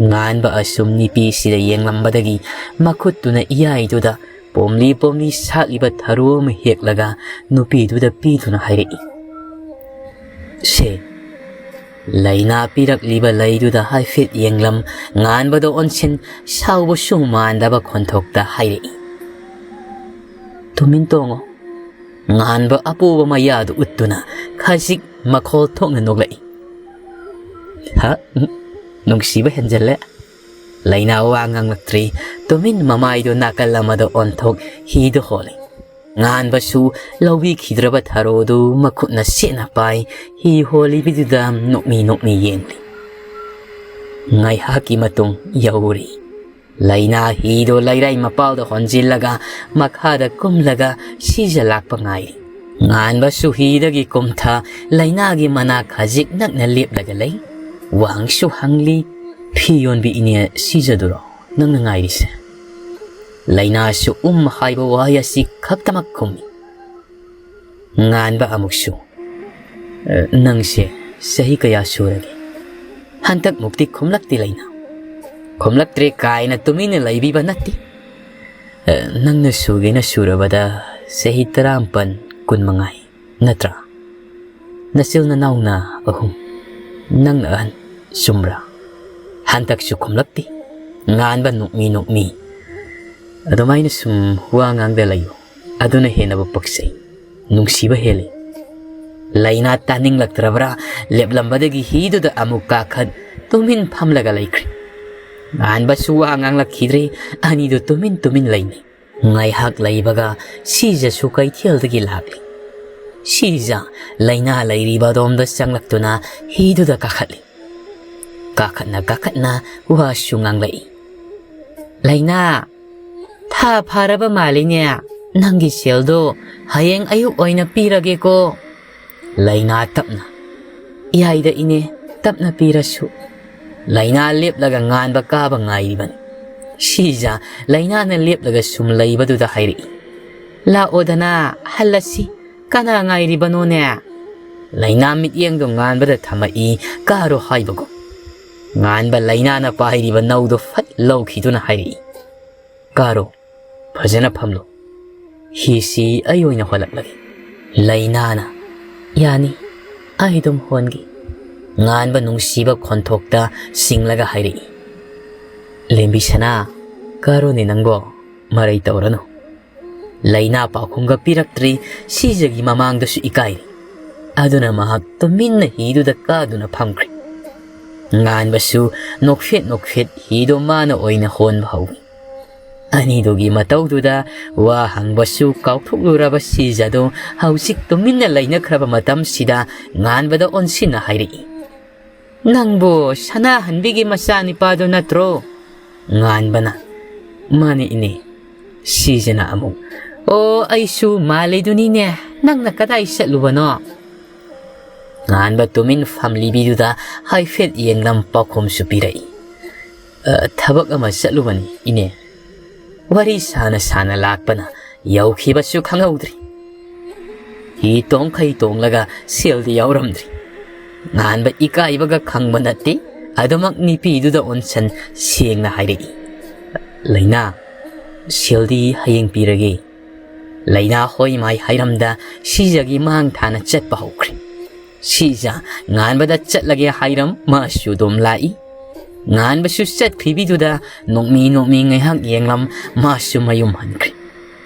ꯉꯥꯟꯕ ꯑꯁꯨꯝ ꯅꯨꯄꯤꯁꯤꯗ ꯌꯦꯡꯂꯝꯕꯗꯒꯤ ꯃꯈꯨꯠꯇꯨꯅ ꯏꯌꯥꯏꯗꯨꯗ ꯄꯣꯝꯂꯤ ꯄꯣꯝꯂꯤ ꯁꯥꯠꯂꯤꯕ ꯊꯔꯣ ꯑꯃ ꯍꯦꯛꯂꯒ ꯅꯨꯄꯤꯗꯨꯗ ꯄꯤꯗꯨꯅ ꯍꯥꯏꯔꯛꯏ, "ꯁꯦ, ꯂꯩꯅꯥ ꯄꯤꯔꯛꯂꯤꯕ ꯂꯩꯗꯨꯗ ꯍꯥꯏꯐꯦꯠ ꯌꯦꯡꯂꯝ", ꯉꯥꯟꯕꯗ ꯑꯣꯟꯁꯤꯟ, ꯁꯥꯎꯕꯁꯨ ꯃꯥꯟꯗꯕ ꯈꯣꯟꯊꯣꯛꯇ ꯍꯥꯏꯔꯛꯏ, "ꯇꯨꯃꯤꯟ ꯇꯣꯡꯉꯣ"꯫ ꯉꯥꯟꯕ ꯑꯄꯣꯕ ꯃꯌꯥꯗꯨ ꯎꯠꯇꯨꯅ ꯈꯖꯤꯛ ꯃꯈꯣꯜ ꯊꯣꯛꯅ ꯅꯣꯛꯂꯛꯏ꯫ ꯍ? ꯅꯨꯡꯁꯤꯕ ꯍꯦꯟꯖꯜꯂꯦ꯫ ꯂꯩꯅꯥ ꯋꯥ ꯉꯥꯡꯂꯛꯇ꯭ꯔꯤ꯫ ꯇꯨꯃꯤꯟ ꯃꯃꯥꯏꯗꯨ ꯅꯥꯀꯜ ꯑꯃꯗ ꯑꯣꯟꯊꯣꯛ ꯍꯤꯗꯨ ꯍꯣꯜꯂꯤ꯫ ꯉꯥꯟꯕꯁꯨ ꯂꯧꯕꯤꯈꯤꯗ꯭ꯔꯕ ꯊꯔꯣꯗꯨ ꯃꯈꯨꯠꯅ ꯁꯦꯠꯅ ꯄꯥꯏ, ꯍꯤ ꯍꯣꯜꯂꯤꯕꯗꯨꯗ ꯅꯣꯛꯃꯤ ꯅꯣꯛꯃꯤ ꯌꯦꯡꯂꯤ꯫ ꯉꯥꯏꯍꯥꯛꯀꯤ ꯃꯇꯨꯡ ꯌꯧꯔꯤ꯫ ꯂꯩꯅꯥ ꯍꯤꯗꯣ ꯂꯩꯔꯥꯏ ꯃꯄꯥꯜꯗ ꯍꯣꯟꯖꯤꯜꯂꯒ ꯃꯈꯥꯗ ꯀꯨꯝꯂꯒ ꯁꯤꯖ ꯂꯥꯛꯄ ꯉꯥꯏꯔꯤ꯫ ꯉꯥꯟꯕꯁꯨ ꯍꯤꯗꯒꯤ ꯀꯨꯝꯊ ꯂꯩꯅꯥꯒꯤ ꯃꯅꯥꯛ ꯈꯖꯤꯛ ꯅꯛꯅ ꯂꯦꯞꯂꯒ ꯂꯩ꯫ ꯋꯥꯍꯪꯁꯨ ꯍꯪꯂꯤ, "ꯐꯤ ꯌꯣꯟꯕꯤ ꯏꯅꯦ ꯁꯤꯖꯗꯨꯔꯣ ꯅꯪꯅ ꯉꯥꯏꯔꯤꯁꯦ?" ꯂꯩꯅꯥꯁꯨ ꯎꯝ ꯍꯥꯏꯕ ꯋꯥꯍꯩ ꯑꯁꯤ ꯈꯛꯇꯃꯛ ꯈꯨꯝꯃꯤ꯫ ꯉꯥꯟꯕ ꯑꯃꯨꯛꯁꯨ, "ꯑ, ꯅꯪꯁꯦ ꯆꯍꯤ ꯀꯌꯥ ꯁꯨꯔꯒꯦ?" ꯍꯟꯗꯛꯃꯨꯛꯇꯤ ꯈꯨꯝꯂꯛꯇꯦ ꯂꯩꯅꯥ꯫ ꯈꯨꯝꯂꯛꯇ꯭ꯔꯦ ꯀꯥꯏꯅ ꯇꯨꯃꯤꯟꯅ ꯂꯩꯕꯤꯕ ꯅꯠꯇꯦ꯫ "ꯑ, ꯅꯪꯅ ꯁꯨꯒꯦꯅ ꯁꯨꯔꯕꯗ ꯆꯍꯤ ꯇꯔꯥꯃꯥꯄꯟ, ꯀꯨꯟꯃꯉꯥ ꯅꯠꯇ꯭ꯔꯥ? ꯅꯆꯤꯜ ꯅꯅꯥꯎꯅ ꯑꯍꯨꯝ, ꯅꯪꯅ ꯑꯍꯟ, ꯆꯨꯝꯕ꯭ꯔꯥ?" ꯍꯟꯗꯛꯁꯨ ꯈꯨꯝꯂꯛꯇꯦ꯫ ꯉꯥꯟꯕ ꯅꯣꯛꯃꯤ ꯅꯣꯛꯃꯤ, "ꯑꯗꯨꯃꯥꯏꯅ ꯁꯨꯝ ꯋꯥ ꯉꯥꯡꯗ ꯂꯩꯌꯨ, ꯑꯗꯨꯅ ꯍꯦꯟꯅꯕꯨ ꯄꯛꯆꯩ꯫ ꯅꯨꯡꯁꯤꯕ ꯍꯦꯜꯂꯤ"꯫ ꯂꯩꯅꯥ ꯇꯥꯅꯤꯡꯂꯛꯇ꯭ꯔꯕ꯭ꯔꯥ, ꯂꯦꯞꯂꯝꯕꯗꯒꯤ ꯍꯤꯗꯨꯗ ꯑꯃꯨꯛ ꯀꯥꯈꯠ ꯇꯨꯃꯤꯟ ꯐꯝꯂꯒ ꯂꯩꯈ꯭ꯔꯦ꯫ ꯉꯥꯟꯕꯁꯨ ꯋꯥ ꯉꯥꯡꯂꯛꯈꯤꯗ꯭ꯔꯦ꯫ ꯑꯅꯤꯗꯨ ꯇꯨꯃꯤꯟ ꯇꯨꯃꯤꯟ ꯂꯩꯅꯩ꯫ ꯉꯥꯏꯍꯥꯛ ꯂꯩꯕꯒ ꯁꯤꯖꯁꯨ ꯀꯩꯊꯦꯜꯗꯒꯤ ꯂꯥꯛꯂꯤ꯫ ꯁꯤꯖ ꯂꯩꯅꯥ ꯂꯩꯔꯤꯕ ꯑꯗꯣꯝꯗ ꯆꯪꯂꯛꯇꯨꯅ ꯍꯤꯗꯨꯗ ꯀꯥꯈꯠꯂꯤ꯫ ꯀꯥꯈꯠꯅ ꯀꯥꯈꯠꯅ ꯋꯥꯁꯨ ꯉꯥꯡꯂꯛꯏ꯫ "ꯂꯩꯅꯥ, ꯊꯥ ꯐꯥꯔꯕ ꯃꯥꯜꯂꯤꯅꯦ꯫ ꯅꯪꯒꯤ ꯁꯦꯜꯗꯣ ꯍꯌꯦꯡ ꯑꯌꯨꯛ ꯑꯣꯏꯅ ꯄꯤꯔꯒꯦꯀꯣ"꯫ ꯂꯩꯅꯥ ꯇꯞꯅ, "ꯌꯥꯏꯗ ꯏꯅꯦ, ꯇꯞꯅ ꯄꯤꯔꯁꯨ"꯫ ꯂꯩꯅꯥ ꯂꯦꯞꯂꯒ ꯉꯥꯟꯕ ꯀꯥꯕ ꯉꯥꯏꯔꯤꯕꯅꯤ꯫ ꯁꯤꯖ ꯂꯩꯅꯥꯅ ꯂꯦꯞꯂꯒ ꯁꯨꯝ ꯂꯩꯕꯗꯨꯗ ꯍꯥꯏꯔꯛꯏ, "ꯂꯥꯛꯑꯣꯗꯅ, ꯍꯜꯂꯁꯤ꯫ ꯀꯅꯥ ꯉꯥꯏꯔꯤꯕꯅꯣꯅꯦ?" ꯂꯩꯅꯥ ꯃꯤꯠꯌꯦꯡꯗꯣ ꯉꯥꯟꯕꯗ ꯊꯝꯃꯛꯏ꯫ "ꯀꯥꯔꯣ" ꯍꯥꯏꯕꯒꯨꯝ꯫ ꯉꯥꯟꯕ ꯂꯩꯅꯥꯅ ꯄꯥꯏꯔꯤꯕ ꯅꯧꯗꯣ ꯐꯠ ꯂꯧꯈꯤꯗꯨꯅ ꯍꯥꯏꯔꯛꯏ, "ꯀꯥꯔꯣ, ꯐꯖꯅ ꯐꯝꯂꯣ꯫ ꯍꯤꯁꯤ ꯑꯩ ꯑꯣꯏꯅ ꯍꯣꯜꯂꯛꯂꯒꯦ꯫" ꯂꯩꯅꯥꯅ, "ꯌꯥꯅꯤ, ꯑꯩ ꯑꯗꯨꯝ ꯍꯣꯟꯒꯦ꯫" ꯉꯥꯟꯕ ꯅꯨꯡꯁꯤꯕ ꯈꯣꯟꯊꯣꯛꯇ ꯁꯤꯡꯂꯒ ꯍꯥꯏꯔꯛꯏ, "ꯂꯦꯝꯕꯤꯁꯅꯥ, ꯀꯥꯔꯣꯅꯦ ꯅꯪꯕꯣ, ꯃꯔꯩ ꯇꯧꯔꯅꯨ꯫" ꯂꯩꯅꯥ ꯄꯥꯎꯈꯨꯝꯒ ꯄꯤꯔꯛꯇ꯭ꯔꯤ꯫ ꯁꯤꯖꯒꯤ ꯃꯃꯥꯡꯗꯁꯨ ꯏꯀꯥꯏꯔꯤ꯫ ꯑꯗꯨꯅ ꯃꯍꯥꯛ ꯇꯨꯃꯤꯟꯅ ꯍꯤꯗꯨꯗ ꯀꯥꯗꯨꯅ ꯐꯝꯈ꯭ꯔꯦ꯫ ꯉꯥꯟꯕꯁꯨ ꯅꯣꯛꯐꯦꯠ ꯅꯣꯛꯐꯦꯠ ꯍꯤꯗꯣ ꯃꯥꯅ ꯑꯣꯏꯅ ꯍꯣꯟꯕ ꯍꯧꯏ꯫ ꯑꯅꯤꯗꯨꯒꯤ ꯃꯇꯧꯗꯨꯗ ꯋꯥ ꯍꯪꯕꯁꯨ ꯀꯥꯎꯊꯣꯛꯂꯨꯔꯕ ꯁꯤꯖꯗꯣ ꯍꯧꯖꯤꯛ ꯇꯨꯃꯤꯟꯅ ꯂꯩꯅꯈ꯭ꯔꯕ ꯃꯇꯝꯁꯤꯗ ꯉꯥꯟꯕꯗ ꯑꯣꯟꯁꯤꯟꯅ ꯍꯥꯏꯔꯛꯏ, "ꯅꯪꯕꯨ ꯁꯅꯥꯍꯟꯕꯤꯒꯤ ꯃꯆꯥꯅꯤꯄꯥꯗꯨ ꯅꯠꯇ꯭ꯔꯣ?" ꯉꯥꯟꯕꯅ, "ꯃꯥꯅꯦ ꯏꯅꯦ꯫" ꯁꯤꯖꯅ ꯑꯃꯨꯛ, "ꯑꯣ, ꯑꯩꯁꯨ ꯃꯥꯜꯂꯤꯗꯨꯅꯤꯅꯦ, ꯅꯪꯅ ꯀꯗꯥꯏ ꯆꯠꯂꯨꯕꯅꯣ?" ꯉꯥꯟꯕ ꯇꯨꯃꯤꯟ ꯐꯝꯂꯤꯕꯤꯗꯨꯗ ꯍꯥꯏꯐꯦꯠ ꯌꯦꯡꯂꯝ ꯄꯥꯎꯈꯨꯝꯁꯨ ꯄꯤꯔꯛꯏ, "ꯑ, ꯊꯕꯛ ꯑꯃ ꯆꯠꯂꯨꯕꯅꯤ ꯏꯅꯦ꯫ ꯋꯥꯔꯤ ꯁꯥꯅ ꯁꯥꯅ ꯂꯥꯛꯄꯅ ꯌꯧꯈꯤꯕꯁꯨ ꯈꯪꯍꯧꯗ꯭ꯔꯤ꯫" ꯍꯤ ꯇꯣꯡꯈꯩ ꯇꯣꯡꯂꯒ ꯁꯦꯜꯗꯤ ꯌꯥꯎꯔꯝꯗ꯭ꯔꯤ꯫ ꯉꯥꯟꯕ ꯏꯀꯥꯏꯕꯒ ꯈꯪꯕ ꯅꯠꯇꯦ꯫ ꯑꯗꯨꯃꯛ ꯅꯨꯄꯤꯗꯨꯗ ꯑꯣꯟꯁꯟ ꯁꯦꯡꯅ ꯍꯥꯏꯔꯛꯏ, "ꯂꯩꯅꯥ, ꯁꯦꯜꯗꯤ ꯍꯌꯦꯡ ꯄꯤꯔꯒꯦ꯫" ꯂꯩꯅꯥ ꯍꯣꯏ ꯃꯥꯏ ꯍꯥꯏꯔꯝꯗ ꯁꯤꯖꯒꯤ ꯃꯥꯡ ꯊꯥꯅ ꯆꯠꯄ ꯍꯧꯈ꯭ꯔꯦ꯫ ꯁꯤꯖ ꯉꯥꯟꯕꯗ ꯆꯠꯂꯒꯦ ꯍꯥꯏꯔꯝ ꯃꯥꯁꯨ ꯑꯗꯨꯝ ꯂꯥꯛꯏ꯫ ꯉꯥꯟꯕꯁꯨ ꯆꯠꯈ꯭ꯔꯤꯕꯤꯗꯨꯗ ꯅꯣꯛꯃꯤ ꯅꯣꯛꯃꯤ ꯉꯥꯏꯍꯥꯛ ꯌꯦꯡꯂꯝ ꯃꯥꯁꯨ ꯃꯌꯨꯝ ꯍꯟꯈ꯭ꯔꯦ꯫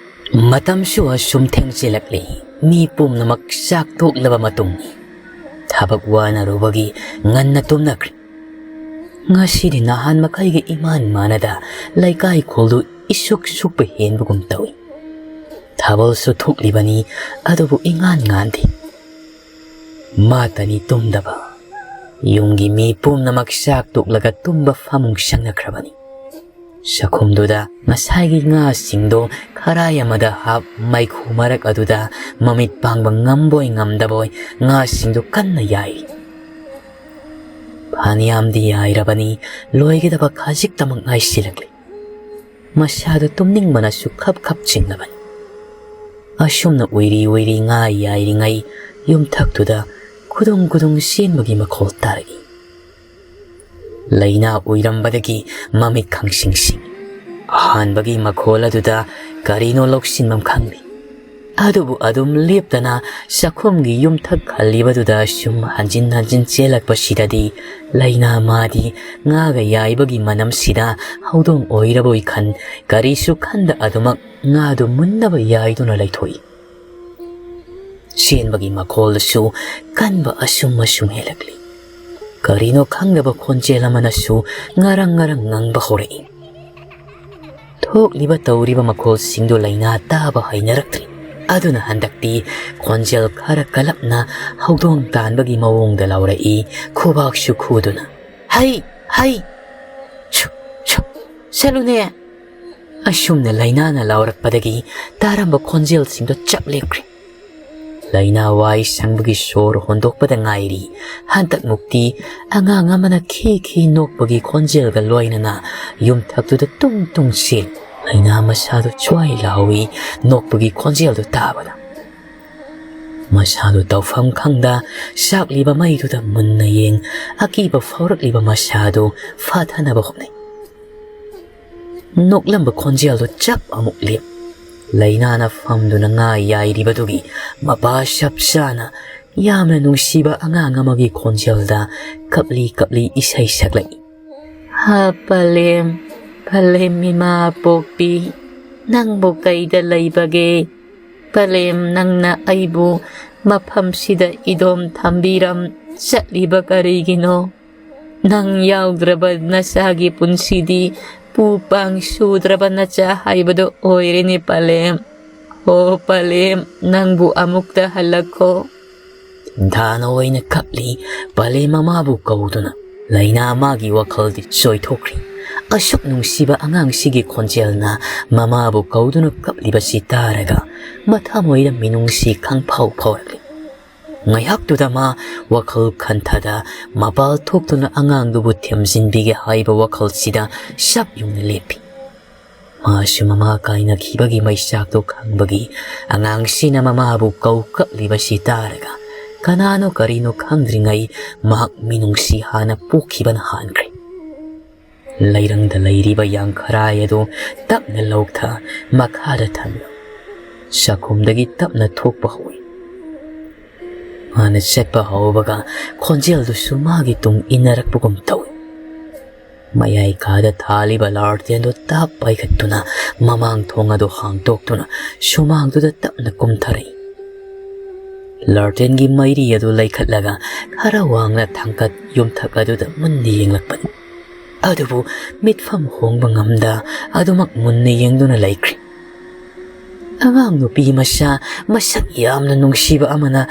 ꯃꯇꯝꯁꯨ ꯑꯁꯨꯝ ꯊꯦꯡꯖꯤꯜꯂꯛꯂꯤ꯫ ꯃꯤ ꯄꯨꯝꯅꯃꯛ ꯆꯥꯛ ꯇꯣꯛꯂꯕ ꯃꯇꯨꯡꯅꯤ꯫ ꯊꯕꯛ ꯋꯥꯅꯔꯨꯕꯒꯤ ꯉꯟꯅ ꯇꯨꯝꯅꯈ꯭ꯔꯦ꯫ ꯉꯁꯤꯗꯤ ꯅꯍꯥꯟ ꯃꯈꯩꯒ ꯏꯃꯥꯟ ꯃꯥꯟꯅꯗ ꯂꯩꯀꯥꯏ ꯈꯨꯜꯗꯨ ꯏꯁꯨꯛ ꯁꯨꯛꯄ ꯍꯦꯟꯕꯒꯨꯝ ꯇꯧꯏ꯫ ꯊꯥꯕꯜꯁꯨ ꯊꯣꯛꯂꯤꯕꯅꯤ, ꯑꯗꯨꯕꯨ ꯏꯉꯥꯟ ꯉꯥꯟꯗꯦ꯫ ꯃꯥꯇꯅꯤ ꯇꯨꯝꯗꯕ꯫ ꯌꯨꯝꯒꯤ ꯃꯤ ꯄꯨꯝꯅꯃꯛ ꯆꯥꯛ ꯇꯣꯛꯂꯒ ꯇꯨꯝꯕ ꯐꯃꯨꯡ ꯆꯪꯅꯈ꯭ꯔꯕꯅꯤ꯫ ꯆꯥꯛꯈꯨꯝꯗꯨꯗ ꯉꯁꯥꯏꯒꯤ ꯉꯥꯁꯤꯡꯗꯣ ꯈꯔꯥꯏ ꯑꯃꯗ ꯍꯥꯞ, ꯃꯩꯈꯨ ꯃꯔꯛ ꯑꯗꯨꯗ ꯃꯃꯤꯠ ꯄꯥꯡꯕ ꯉꯝꯕꯣꯏ ꯉꯝꯗꯕꯣꯏ ꯉꯥꯁꯤꯡꯗꯨ ꯀꯟꯅ ꯌꯥꯏꯔꯤ꯫ ꯐꯅꯌꯥꯝꯗꯤ ꯌꯥꯏꯔꯕꯅꯤ, ꯂꯣꯏꯒꯗꯕ ꯈꯖꯤꯛꯇꯃꯛ ꯉꯥꯏꯁꯤꯜꯂꯛꯂꯤ꯫ ꯃꯁꯥꯗꯨ ꯇꯨꯝꯅꯤꯡꯕꯅꯁꯨ ꯈꯞ ꯈꯞ ꯆꯤꯡꯂꯕꯅꯤ꯫ ꯑꯁꯨꯝꯅ ꯎꯏꯔꯤ ꯎꯏꯔꯤ ꯉꯥ ꯌꯥꯏꯔꯤꯉꯩ ꯌꯨꯝꯊꯛꯇꯨꯗ ꯈꯨꯗꯨꯡ ꯈꯨꯗꯨꯡ ꯆꯦꯟꯕꯒꯤ ꯃꯈꯣꯜ ꯇꯥꯔꯛꯏ꯫ ꯂꯩꯅꯥ ꯎꯏꯔꯝꯕꯗꯒꯤ ꯃꯃꯤꯠ ꯈꯪꯁꯤꯡ ꯁꯤꯡꯏ꯫ ꯑꯍꯥꯟꯕꯒꯤ ꯃꯈꯣꯜ ꯑꯗꯨꯗ ꯀꯔꯤꯅꯣ ꯂꯧꯁꯤꯟꯐꯝ ꯈꯪꯗꯦ꯫ ꯑꯗꯨꯕꯨ ꯑꯗꯨꯝ ꯂꯦꯞꯇꯅ ꯆꯥꯛꯈꯨꯝꯒꯤ ꯌꯨꯝꯊꯛ ꯈꯜꯂꯤꯕꯗꯨꯗ ꯁꯨꯝ ꯍꯟꯖꯤꯟ ꯍꯟꯖꯤꯟ ꯆꯦꯜꯂꯛꯄꯁꯤꯗꯗꯤ ꯂꯩꯅꯥ ꯃꯥꯗꯤ ꯉꯥꯒ ꯌꯥꯏꯕꯒꯤ ꯃꯅꯝꯁꯤꯗ ꯍꯧꯗꯣꯡ ꯑꯣꯏꯔꯕꯣꯏ ꯈꯟ, ꯀꯔꯤꯁꯨ ꯈꯟꯗ ꯑꯗꯨꯃꯛ ꯉꯥꯗꯨ ꯃꯨꯟꯅꯕ ꯌꯥꯏꯗꯨꯅ ꯂꯩꯊꯣꯛꯏ꯫ ꯆꯦꯟꯕꯒꯤ ꯃꯈꯣꯜꯗꯨꯁꯨ ꯀꯟꯕ ꯑꯁꯨꯝ ꯑꯁꯨꯝ ꯍꯦꯜꯂꯛꯂꯤ꯫ ꯀꯔꯤꯅꯣ ꯈꯪꯗꯕ ꯈꯣꯟꯖꯦꯜ ꯑꯃꯅꯁꯨ ꯉꯔꯪ ꯉꯔꯪ ꯉꯪꯕ ꯍꯧꯔꯛꯏ꯫ ꯊꯣꯛꯂꯤꯕ ꯇꯧꯔꯤꯕ ꯃꯈꯣꯜꯁꯤꯡꯗꯨ ꯂꯩꯅꯥ ꯇꯥꯕ ꯍꯩꯅꯔꯛꯇ꯭ꯔꯤ꯫ ꯑꯗꯨꯅ ꯍꯟꯗꯛꯇꯤ ꯈꯣꯟꯖꯦꯜ ꯈꯔ ꯀꯜꯂꯞꯅ ꯍꯧꯗꯣꯡ ꯇꯥꯟꯕꯒꯤ ꯃꯑꯣꯡꯗ ꯂꯥꯎꯔꯛꯏ, ꯈꯨꯕꯥꯛꯁꯨ ꯈꯨꯗꯨꯅ, "ꯍꯩ! ꯍꯩ! ꯁꯨ! ꯁꯨ! ꯆꯠꯂꯨꯅꯦ!" ꯑꯁꯨꯝꯅ ꯂꯩꯅꯥꯅ ꯂꯥꯎꯔꯛꯄꯗꯒꯤ ꯇꯥꯔꯝꯕ ꯈꯣꯟꯖꯦꯜꯁꯤꯡꯗꯣ ꯆꯞ ꯂꯦꯞꯈ꯭ꯔꯦ꯫ ꯂꯩꯅꯥ ꯋꯥꯏ ꯁꯪꯕꯒꯤ ꯁꯣꯔ ꯍꯣꯟꯗꯣꯛꯄꯗ ꯉꯥꯏꯔꯤ꯫ ꯍꯟꯗꯛꯃꯨꯛꯇꯤ ꯑꯉꯥꯡ ꯑꯃꯅ ꯈꯤ ꯈꯤ ꯅꯣꯛꯄꯒꯤ ꯈꯣꯟꯖꯦꯜꯒ ꯂꯣꯏꯅꯅ ꯌꯨꯝꯊꯛꯇꯨꯗ ꯇꯨꯡ ꯇꯨꯡ ꯆꯦꯜꯂꯤ꯫ ꯂꯩꯅꯥ ꯃꯁꯥꯗꯨ ꯁ꯭ꯋꯥꯏ ꯂꯥꯎꯏ, ꯅꯣꯛꯄꯒꯤ ꯈꯣꯟꯖꯦꯜꯗꯨ ꯇꯥꯕꯗ꯫ ꯃꯁꯥꯗꯨ ꯇꯧꯐꯝ ꯈꯪꯗ ꯆꯥꯛꯂꯤꯕ ꯃꯩꯗꯨꯗ ꯃꯨꯟꯅ ꯌꯦꯡ, ꯑꯀꯤꯕ ꯐꯥꯎꯔꯛꯂꯤꯕ ꯃꯁꯥꯗꯨ ꯐꯥꯊꯅꯕ ꯍꯣꯠꯅꯩ꯫ ꯅꯣꯛꯂꯝꯕ ꯈꯣꯟꯖꯦꯜꯗꯨ ꯆꯞ ꯑꯃꯨꯛ ꯂꯦꯞ꯫ ꯂꯩꯅꯥꯅ ꯐꯝꯗꯨꯅ ꯉꯥ ꯌꯥꯏꯔꯤꯕꯗꯨꯒꯤ ꯃꯄꯥ ꯆꯞ ꯆꯥꯅ ꯌꯥꯝꯅ ꯅꯨꯡꯁꯤꯕ ꯑꯉꯥꯡ ꯑꯃꯒꯤ ꯈꯣꯟꯖꯦꯜꯗ ꯀꯞꯂꯤ ꯀꯞꯂꯤ ꯏꯁꯩ ꯁꯛꯂꯛꯏ꯫ "ꯍꯥ ꯄꯂꯦꯝ, ꯄꯂꯦꯝ ꯏꯃꯥ ꯄꯣꯛꯄꯤ, ꯅꯪꯕꯨ ꯀꯩꯗ ꯂꯩꯕꯒꯦ? ꯄꯂꯦꯝ, ꯅꯪꯅ ꯑꯩꯕꯨ ꯃꯐꯝꯁꯤꯗ ꯏꯗꯣꯝ ꯊꯝꯕꯤꯔꯝ ꯆꯠꯂꯤꯕ ꯀꯔꯤꯒꯤꯅꯣ? ꯅꯪ ꯌꯥꯎꯗ꯭ꯔꯕ ꯅꯆꯥꯒꯤ ꯄꯨꯟꯁꯤꯗꯤ ꯄꯨ ꯄꯥꯡ ꯁꯨꯗ꯭ꯔꯕ ꯅꯆꯥ ꯍꯥꯏꯕꯗꯣ ꯑꯣꯏꯔꯦꯅꯦ ꯄꯂꯦꯝ꯫ ꯍꯣ ꯄꯂꯦꯝ, ꯅꯪꯕꯨ ꯑꯃꯨꯛꯇ ꯍꯜꯂꯛꯈꯣ꯫" ꯊꯥꯅ ꯑꯣꯏꯅ ꯀꯞꯂꯤ ꯄꯂꯦꯝ ꯃꯃꯥꯕꯨ ꯀꯧꯗꯨꯅ꯫ ꯂꯩꯅꯥ ꯃꯥꯒꯤ ꯋꯥꯈꯜꯗꯤ ꯆꯣꯏꯊꯣꯛꯈ꯭ꯔꯤ꯫ ꯑꯁꯨꯛ ꯅꯨꯡꯁꯤꯕ ꯑꯉꯥꯡꯁꯤꯒꯤ ꯈꯣꯟꯖꯦꯜꯅ ꯃꯃꯥꯕꯨ ꯀꯧꯗꯨꯅ ꯀꯞꯂꯤꯕꯁꯤ ꯇꯥꯔꯒ ꯃꯊꯃꯣꯏꯗ ꯃꯤꯅꯨꯡꯁꯤ ꯈꯪꯐꯥꯎ ꯐꯥꯎꯔꯛꯂꯤ꯫ ꯉꯥꯏꯍꯥꯛꯇꯨꯗ ꯃꯥ ꯋꯥꯈꯜ ꯈꯟꯊꯗ ꯃꯄꯥꯜ ꯊꯣꯛꯇꯨꯅ ꯑꯉꯥꯡꯗꯨꯕꯨ ꯊꯦꯝꯖꯤꯟꯕꯤꯒꯦ ꯍꯥꯏꯕ ꯋꯥꯈꯜꯁꯤꯗ ꯆꯞ ꯌꯨꯡꯅ ꯂꯦꯞꯄꯤ꯫ ꯃꯥꯁꯨ ꯃꯃꯥ ꯀꯥꯏꯅꯈꯤꯕꯒꯤ ꯃꯩꯆꯥꯛꯇꯨ ꯈꯪꯕꯒꯤ ꯑꯉꯥꯡꯁꯤꯅ ꯃꯃꯥꯕꯨ ꯀꯧ ꯀꯞꯂꯤꯕꯁꯤ ꯇꯥꯔꯒ ꯀꯅꯥꯅꯣ ꯀꯔꯤꯅꯣ ꯈꯪꯗ꯭ꯔꯤꯉꯩ ꯃꯍꯥꯛ ꯃꯤꯅꯨꯡꯁꯤ ꯍꯥꯟꯅ ꯄꯣꯛꯈꯤꯕꯅ ꯍꯥꯟꯈ꯭ꯔꯦ꯫ ꯂꯩꯔꯪꯗ ꯂꯩꯔꯤꯕ ꯌꯥꯡꯈꯔꯥꯏ ꯑꯗꯨ ꯇꯞꯅ ꯂꯧꯊ ꯃꯈꯥꯗ ꯊꯝꯂꯝꯃꯤ꯫ ꯆꯥꯛꯈꯨꯝꯗꯒꯤ ꯇꯞꯅ ꯊꯣꯛꯄ ꯍꯧꯏ꯫ ꯃꯥꯅ ꯆꯠꯄ ꯍꯧꯕꯒ ꯈꯣꯟꯖꯦꯜꯗꯨꯁꯨ ꯃꯥꯒꯤ ꯇꯨꯡ ꯏꯟꯅꯔꯛꯄꯒꯨꯝ ꯇꯧꯏ꯫ ꯃꯌꯥꯏ ꯀꯥꯗ ꯊꯥꯜꯂꯤꯕ ꯂꯥꯔꯇꯦꯟꯗꯨ ꯇꯞ ꯄꯥꯏꯈꯠꯇꯨꯅ ꯃꯃꯥꯡ ꯊꯣꯡ ꯑꯗꯨ ꯍꯥꯡꯗꯣꯛꯇꯨꯅ ꯁꯨꯃꯥꯡꯗꯨꯗ ꯇꯞꯅ ꯀꯨꯝꯊꯔꯛꯏ꯫ ꯂꯥꯔꯇꯦꯟꯒꯤ ꯃꯩꯔꯤ ꯑꯗꯨ ꯂꯩꯈꯠꯂꯒ ꯈꯔ ꯋꯥꯡꯅ ꯊꯥꯡꯀꯠ ꯌꯨꯝꯊꯛ ꯑꯗꯨꯗ ꯃꯨꯟꯅ ꯌꯦꯡꯂꯛꯄꯅꯤ꯫ ꯑꯗꯨꯕꯨ ꯃꯤꯠꯐꯝ ꯍꯣꯡꯕ ꯉꯝꯗ ꯑꯗꯨꯃꯛ ꯃꯨꯟꯅ ꯌꯦꯡꯗꯨꯅ ꯂꯩꯈ꯭ꯔꯦ꯫ ꯑꯉꯥꯡ ꯅꯨꯄꯤ ꯃꯆꯥ ꯃꯁꯛ ꯌꯥꯝꯅ ꯅꯨꯡꯁꯤꯕ ꯑꯃꯅ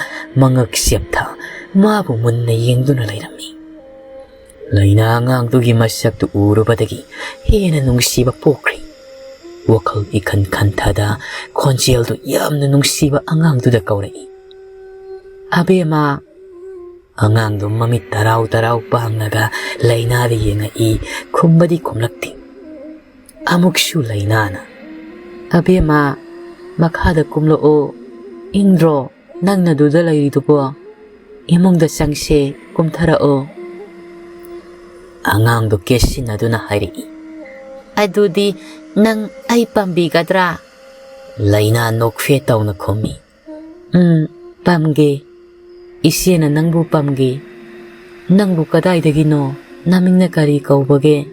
ꯃꯉꯛ ꯆꯦꯞꯊ ꯃꯥꯕꯨ ꯃꯨꯟꯅ ꯌꯦꯡꯗꯨꯅ ꯂꯩꯔꯝꯃꯤ꯫ ꯂꯩꯅꯥ ꯑꯉꯥꯡꯗꯨꯒꯤ ꯃꯁꯛꯇꯨ ꯎꯔꯨꯕꯗꯒꯤ ꯍꯦꯟꯅ ꯅꯨꯡꯁꯤꯕ ꯄꯣꯛꯈ꯭ꯔꯦ꯫ ꯋꯥꯈꯜ ꯏꯈꯟ ꯈꯟꯊꯗ ꯈꯣꯟꯖꯦꯜꯗꯨ ꯌꯥꯝꯅ ꯅꯨꯡꯁꯤꯕ ꯑꯉꯥꯡꯗꯨꯗ ꯀꯧꯔꯛꯏ, "ꯑꯕꯦꯝꯃ!" ꯑꯉꯥꯡꯗꯨ ꯃꯃꯤꯠ ꯇꯔꯥꯎ ꯇꯔꯥꯎ ꯄꯥꯡꯂꯒ ꯂꯩꯅꯥꯗ ꯌꯦꯡꯉꯛꯏ, ꯈꯨꯝꯕꯗꯤ ꯈꯨꯝꯂꯛꯇꯦ꯫ ꯑꯃꯨꯛꯁꯨ ꯂꯩꯅꯥꯅ, "ꯑꯕꯦꯝꯃ, ꯃꯈꯥꯗ ꯀꯨꯝꯂꯛꯑꯣ, ꯏꯪꯗ꯭ꯔꯣ ꯅꯪꯅ ꯑꯗꯨꯗ ꯂꯩꯔꯤꯗꯨꯕꯣ? ꯏꯃꯨꯡꯗ ꯆꯪꯁꯦ, ꯀꯨꯝꯊꯔꯛꯑꯣ꯫" ꯑꯉꯥꯡꯗꯨ ꯀꯦꯠꯁꯤꯟꯅꯗꯨꯅ ꯍꯥꯏꯔꯛꯏ, "ꯑꯗꯨꯗꯤ ꯅꯪ ꯑꯩ ꯄꯥꯝꯕꯤꯒꯗ꯭ꯔꯥ?" ꯂꯩꯅꯥ ꯅꯣꯛꯐꯦꯠ ꯇꯧꯅ ꯈꯨꯝꯃꯤ, "ꯎꯝ, ꯄꯥꯝꯒꯦ꯫ ꯏꯆꯦꯅ ꯅꯪꯕꯨ ꯄꯥꯝꯒꯦ꯫ ꯅꯪꯕꯨ ꯀꯗꯥꯏꯗꯒꯤꯅꯣ? ꯅꯃꯤꯡꯅ ꯀꯔꯤ ꯀꯧꯕꯒꯦ?"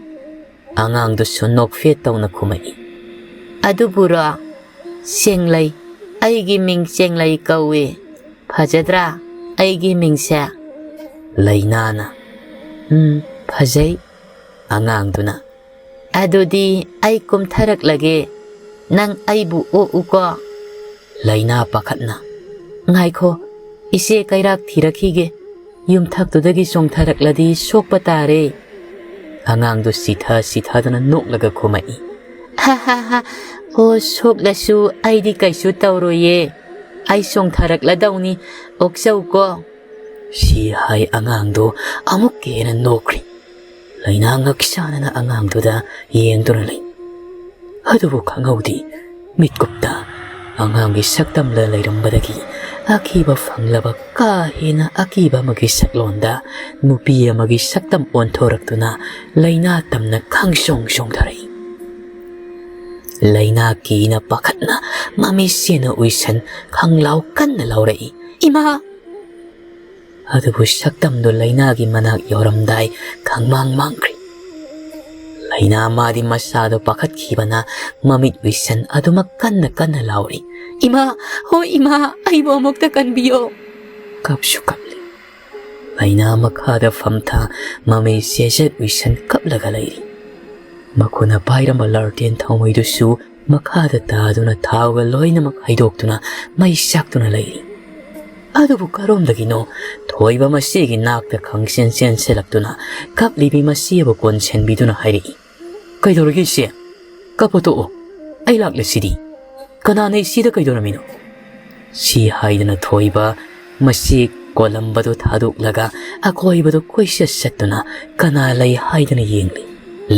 ꯑꯉꯥꯡꯗꯨꯁꯨ ꯅꯣꯛꯐꯦꯠ ꯇꯧꯅ ꯈꯨꯝꯃꯛꯏ, "ꯑꯗꯨꯕꯨꯔꯣ? ꯆꯦꯡꯂꯩ꯫ ꯑꯩꯒꯤ ꯃꯤꯡ ꯆꯦꯡꯂꯩ ꯀꯧꯏ꯫ ꯐꯖꯗ꯭ꯔꯥ ꯑꯩꯒꯤ ꯃꯤꯡꯁꯦ?" ꯂꯩꯅꯥꯅ, "ꯎꯝ, ꯐꯖꯩ꯫" ꯑꯉꯥꯡꯗꯨꯅ, "ꯑꯗꯨꯗꯤ ꯑꯩ ꯀꯨꯝꯊꯔꯛꯂꯒꯦ, ꯅꯪ ꯑꯩꯕꯨ ꯑꯣꯛꯎꯀꯣ꯫" ꯂꯩꯅꯥ ꯄꯥꯈꯠꯅ, "ꯉꯥꯏꯈꯣ, ꯏꯆꯦ ꯀꯩꯔꯥꯛ ꯊꯤꯔꯛꯈꯤꯒꯦ, ꯌꯨꯝꯊꯛꯇꯨꯗꯒꯤ ꯆꯣꯡꯊꯔꯛꯂꯗꯤ ꯁꯣꯛꯄ ꯇꯥꯔꯦ꯫" ꯑꯉꯥꯡꯗꯨ ꯁꯤꯊ ꯁꯤꯊꯗꯨꯅ ꯅꯣꯛꯂꯒ ꯈꯨꯝꯃꯛꯏ, "ꯍꯥ ꯍꯥ ꯍꯥ, ꯑꯣ, ꯁꯣꯛꯂꯁꯨ ꯑꯩꯗꯤ ꯀꯩꯁꯨ ꯇꯧꯔꯣꯏꯌꯦ, ꯑꯩ ꯆꯣꯡꯊꯔꯛꯂꯗꯧꯅꯤ, ꯑꯣꯛꯆꯧꯀꯣ꯫" ꯁꯤ ꯍꯥꯏ ꯑꯉꯥꯡꯗꯨ ꯑꯃꯨꯛꯀ ꯍꯦꯟꯅ ꯅꯣꯛꯈ꯭ꯔꯦ꯫ ꯂꯩꯅꯥ ꯉꯛꯁꯥꯅꯅ ꯑꯉꯥꯡꯗꯨꯗ ꯌꯦꯡꯗꯨꯅ ꯂꯩ꯫ ꯑꯗꯨꯕꯨ ꯈꯪꯍꯧꯗꯦ, ꯃꯤꯠꯀꯨꯞꯇ ꯑꯉꯥꯡꯒꯤ ꯁꯛꯇꯝꯗ ꯂꯩꯔꯝꯕꯗꯒꯤ ꯑꯀꯤꯕ ꯐꯪꯂꯕ ꯀꯥ ꯍꯦꯟꯅ ꯑꯀꯤꯕ ꯑꯃꯒꯤ ꯁꯛꯂꯣꯟꯗ ꯅꯨꯄꯤ ꯑꯃꯒꯤ ꯁꯛꯇꯝ ꯑꯣꯟꯊꯣꯔꯛꯇꯨꯅ ꯂꯩꯅꯥ ꯇꯝꯅ ꯈꯪꯁꯣꯡ ꯁꯣꯡꯊꯔꯛꯏ꯫ ꯂꯩꯅꯥ ꯀꯤꯅ ꯄꯥꯈꯠꯅ ꯃꯃꯤꯠ ꯁꯦꯟꯅ ꯎꯏꯁꯟ ꯈꯪꯂꯥꯎ ꯀꯟꯅ ꯂꯥꯎꯔꯛꯏ, "ꯏꯃꯥ!" ꯑꯗꯨꯕꯨ ꯁꯛꯇꯝꯗꯨ ꯂꯩꯅꯥꯒꯤ ꯃꯅꯥꯛ ꯌꯧꯔꯝꯗꯥꯏ ꯈꯪꯃꯥꯡ ꯃꯥꯡꯈ꯭ꯔꯤ꯫ ꯂꯩꯅꯥ ꯃꯥꯗꯤ ꯃꯁꯥꯗꯣ ꯄꯥꯈꯠꯈꯤꯕꯅ ꯃꯃꯤꯠ ꯎꯏꯁꯟ ꯑꯗꯨꯃꯛ ꯀꯟꯅ ꯀꯟꯅ ꯂꯥꯎꯔꯤ, "ꯏꯃꯥ! ꯍꯣ ꯏꯃꯥ! ꯑꯩꯕꯨ ꯑꯃꯨꯛꯇ ꯀꯟꯕꯤꯌꯣ!" ꯀꯞꯁꯨ ꯀꯞꯂꯤ꯫ ꯂꯩꯅꯥ ꯃꯈꯥꯗ ꯐꯝꯊ ꯃꯃꯩ ꯆꯦꯖꯠ ꯎꯏꯁꯟ ꯀꯞꯂꯒ ꯂꯩꯔꯤ꯫ ꯃꯈꯨꯠꯅ ꯄꯥꯏꯔꯝꯕ ꯂꯥꯔꯇꯦꯟ ꯊꯥꯎꯃꯩꯗꯨꯁꯨ ꯃꯈꯥꯗ ꯇꯥꯗꯨꯅ ꯊꯥꯎꯒ ꯂꯣꯏꯅꯃꯛ ꯍꯩꯗꯣꯛꯇꯨꯅ ꯃꯩ ꯆꯥꯛꯇꯨꯅ ꯂꯩꯔꯤ꯫ ꯑꯗꯨꯕꯨ ꯀꯔꯣꯝꯗꯒꯤꯅꯣ ꯊꯣꯏꯕ ꯃꯁꯤꯒꯤ ꯅꯥꯛꯇ ꯈꯪꯆꯦꯟ ꯆꯦꯟꯁꯤꯜꯂꯛꯇꯨꯅ ꯀꯞꯂꯤꯕꯤ ꯃꯁꯤꯕꯨ ꯀꯣꯟꯁꯤꯟꯕꯤꯗꯨꯅ ꯍꯥꯏꯔꯛꯏ, "ꯀꯩꯗꯧꯔꯒꯦ ꯏꯆꯦ? ꯀꯞꯄ ꯇꯣꯛꯑꯣ꯫ ꯑꯩ ꯂꯥꯛꯂꯤꯁꯤꯗꯤ꯫ ꯀꯅꯥꯅ ꯏꯆꯦꯗ ꯀꯩꯗꯧꯔꯝꯃꯤꯅꯣ?" ꯁꯤ ꯍꯥꯏꯗꯨꯅ ꯊꯣꯏꯕ ꯃꯁꯤ ꯀꯣꯂꯝꯕꯗꯨ ꯊꯥꯗꯣꯛꯂꯒ ꯑꯀꯣꯏꯕꯗꯨ ꯀꯣꯏꯆꯠ ꯆꯠꯇꯨꯅ ꯀꯅꯥ ꯂꯩ ꯍꯥꯏꯗꯨꯅ ꯌꯦꯡꯂꯤ꯫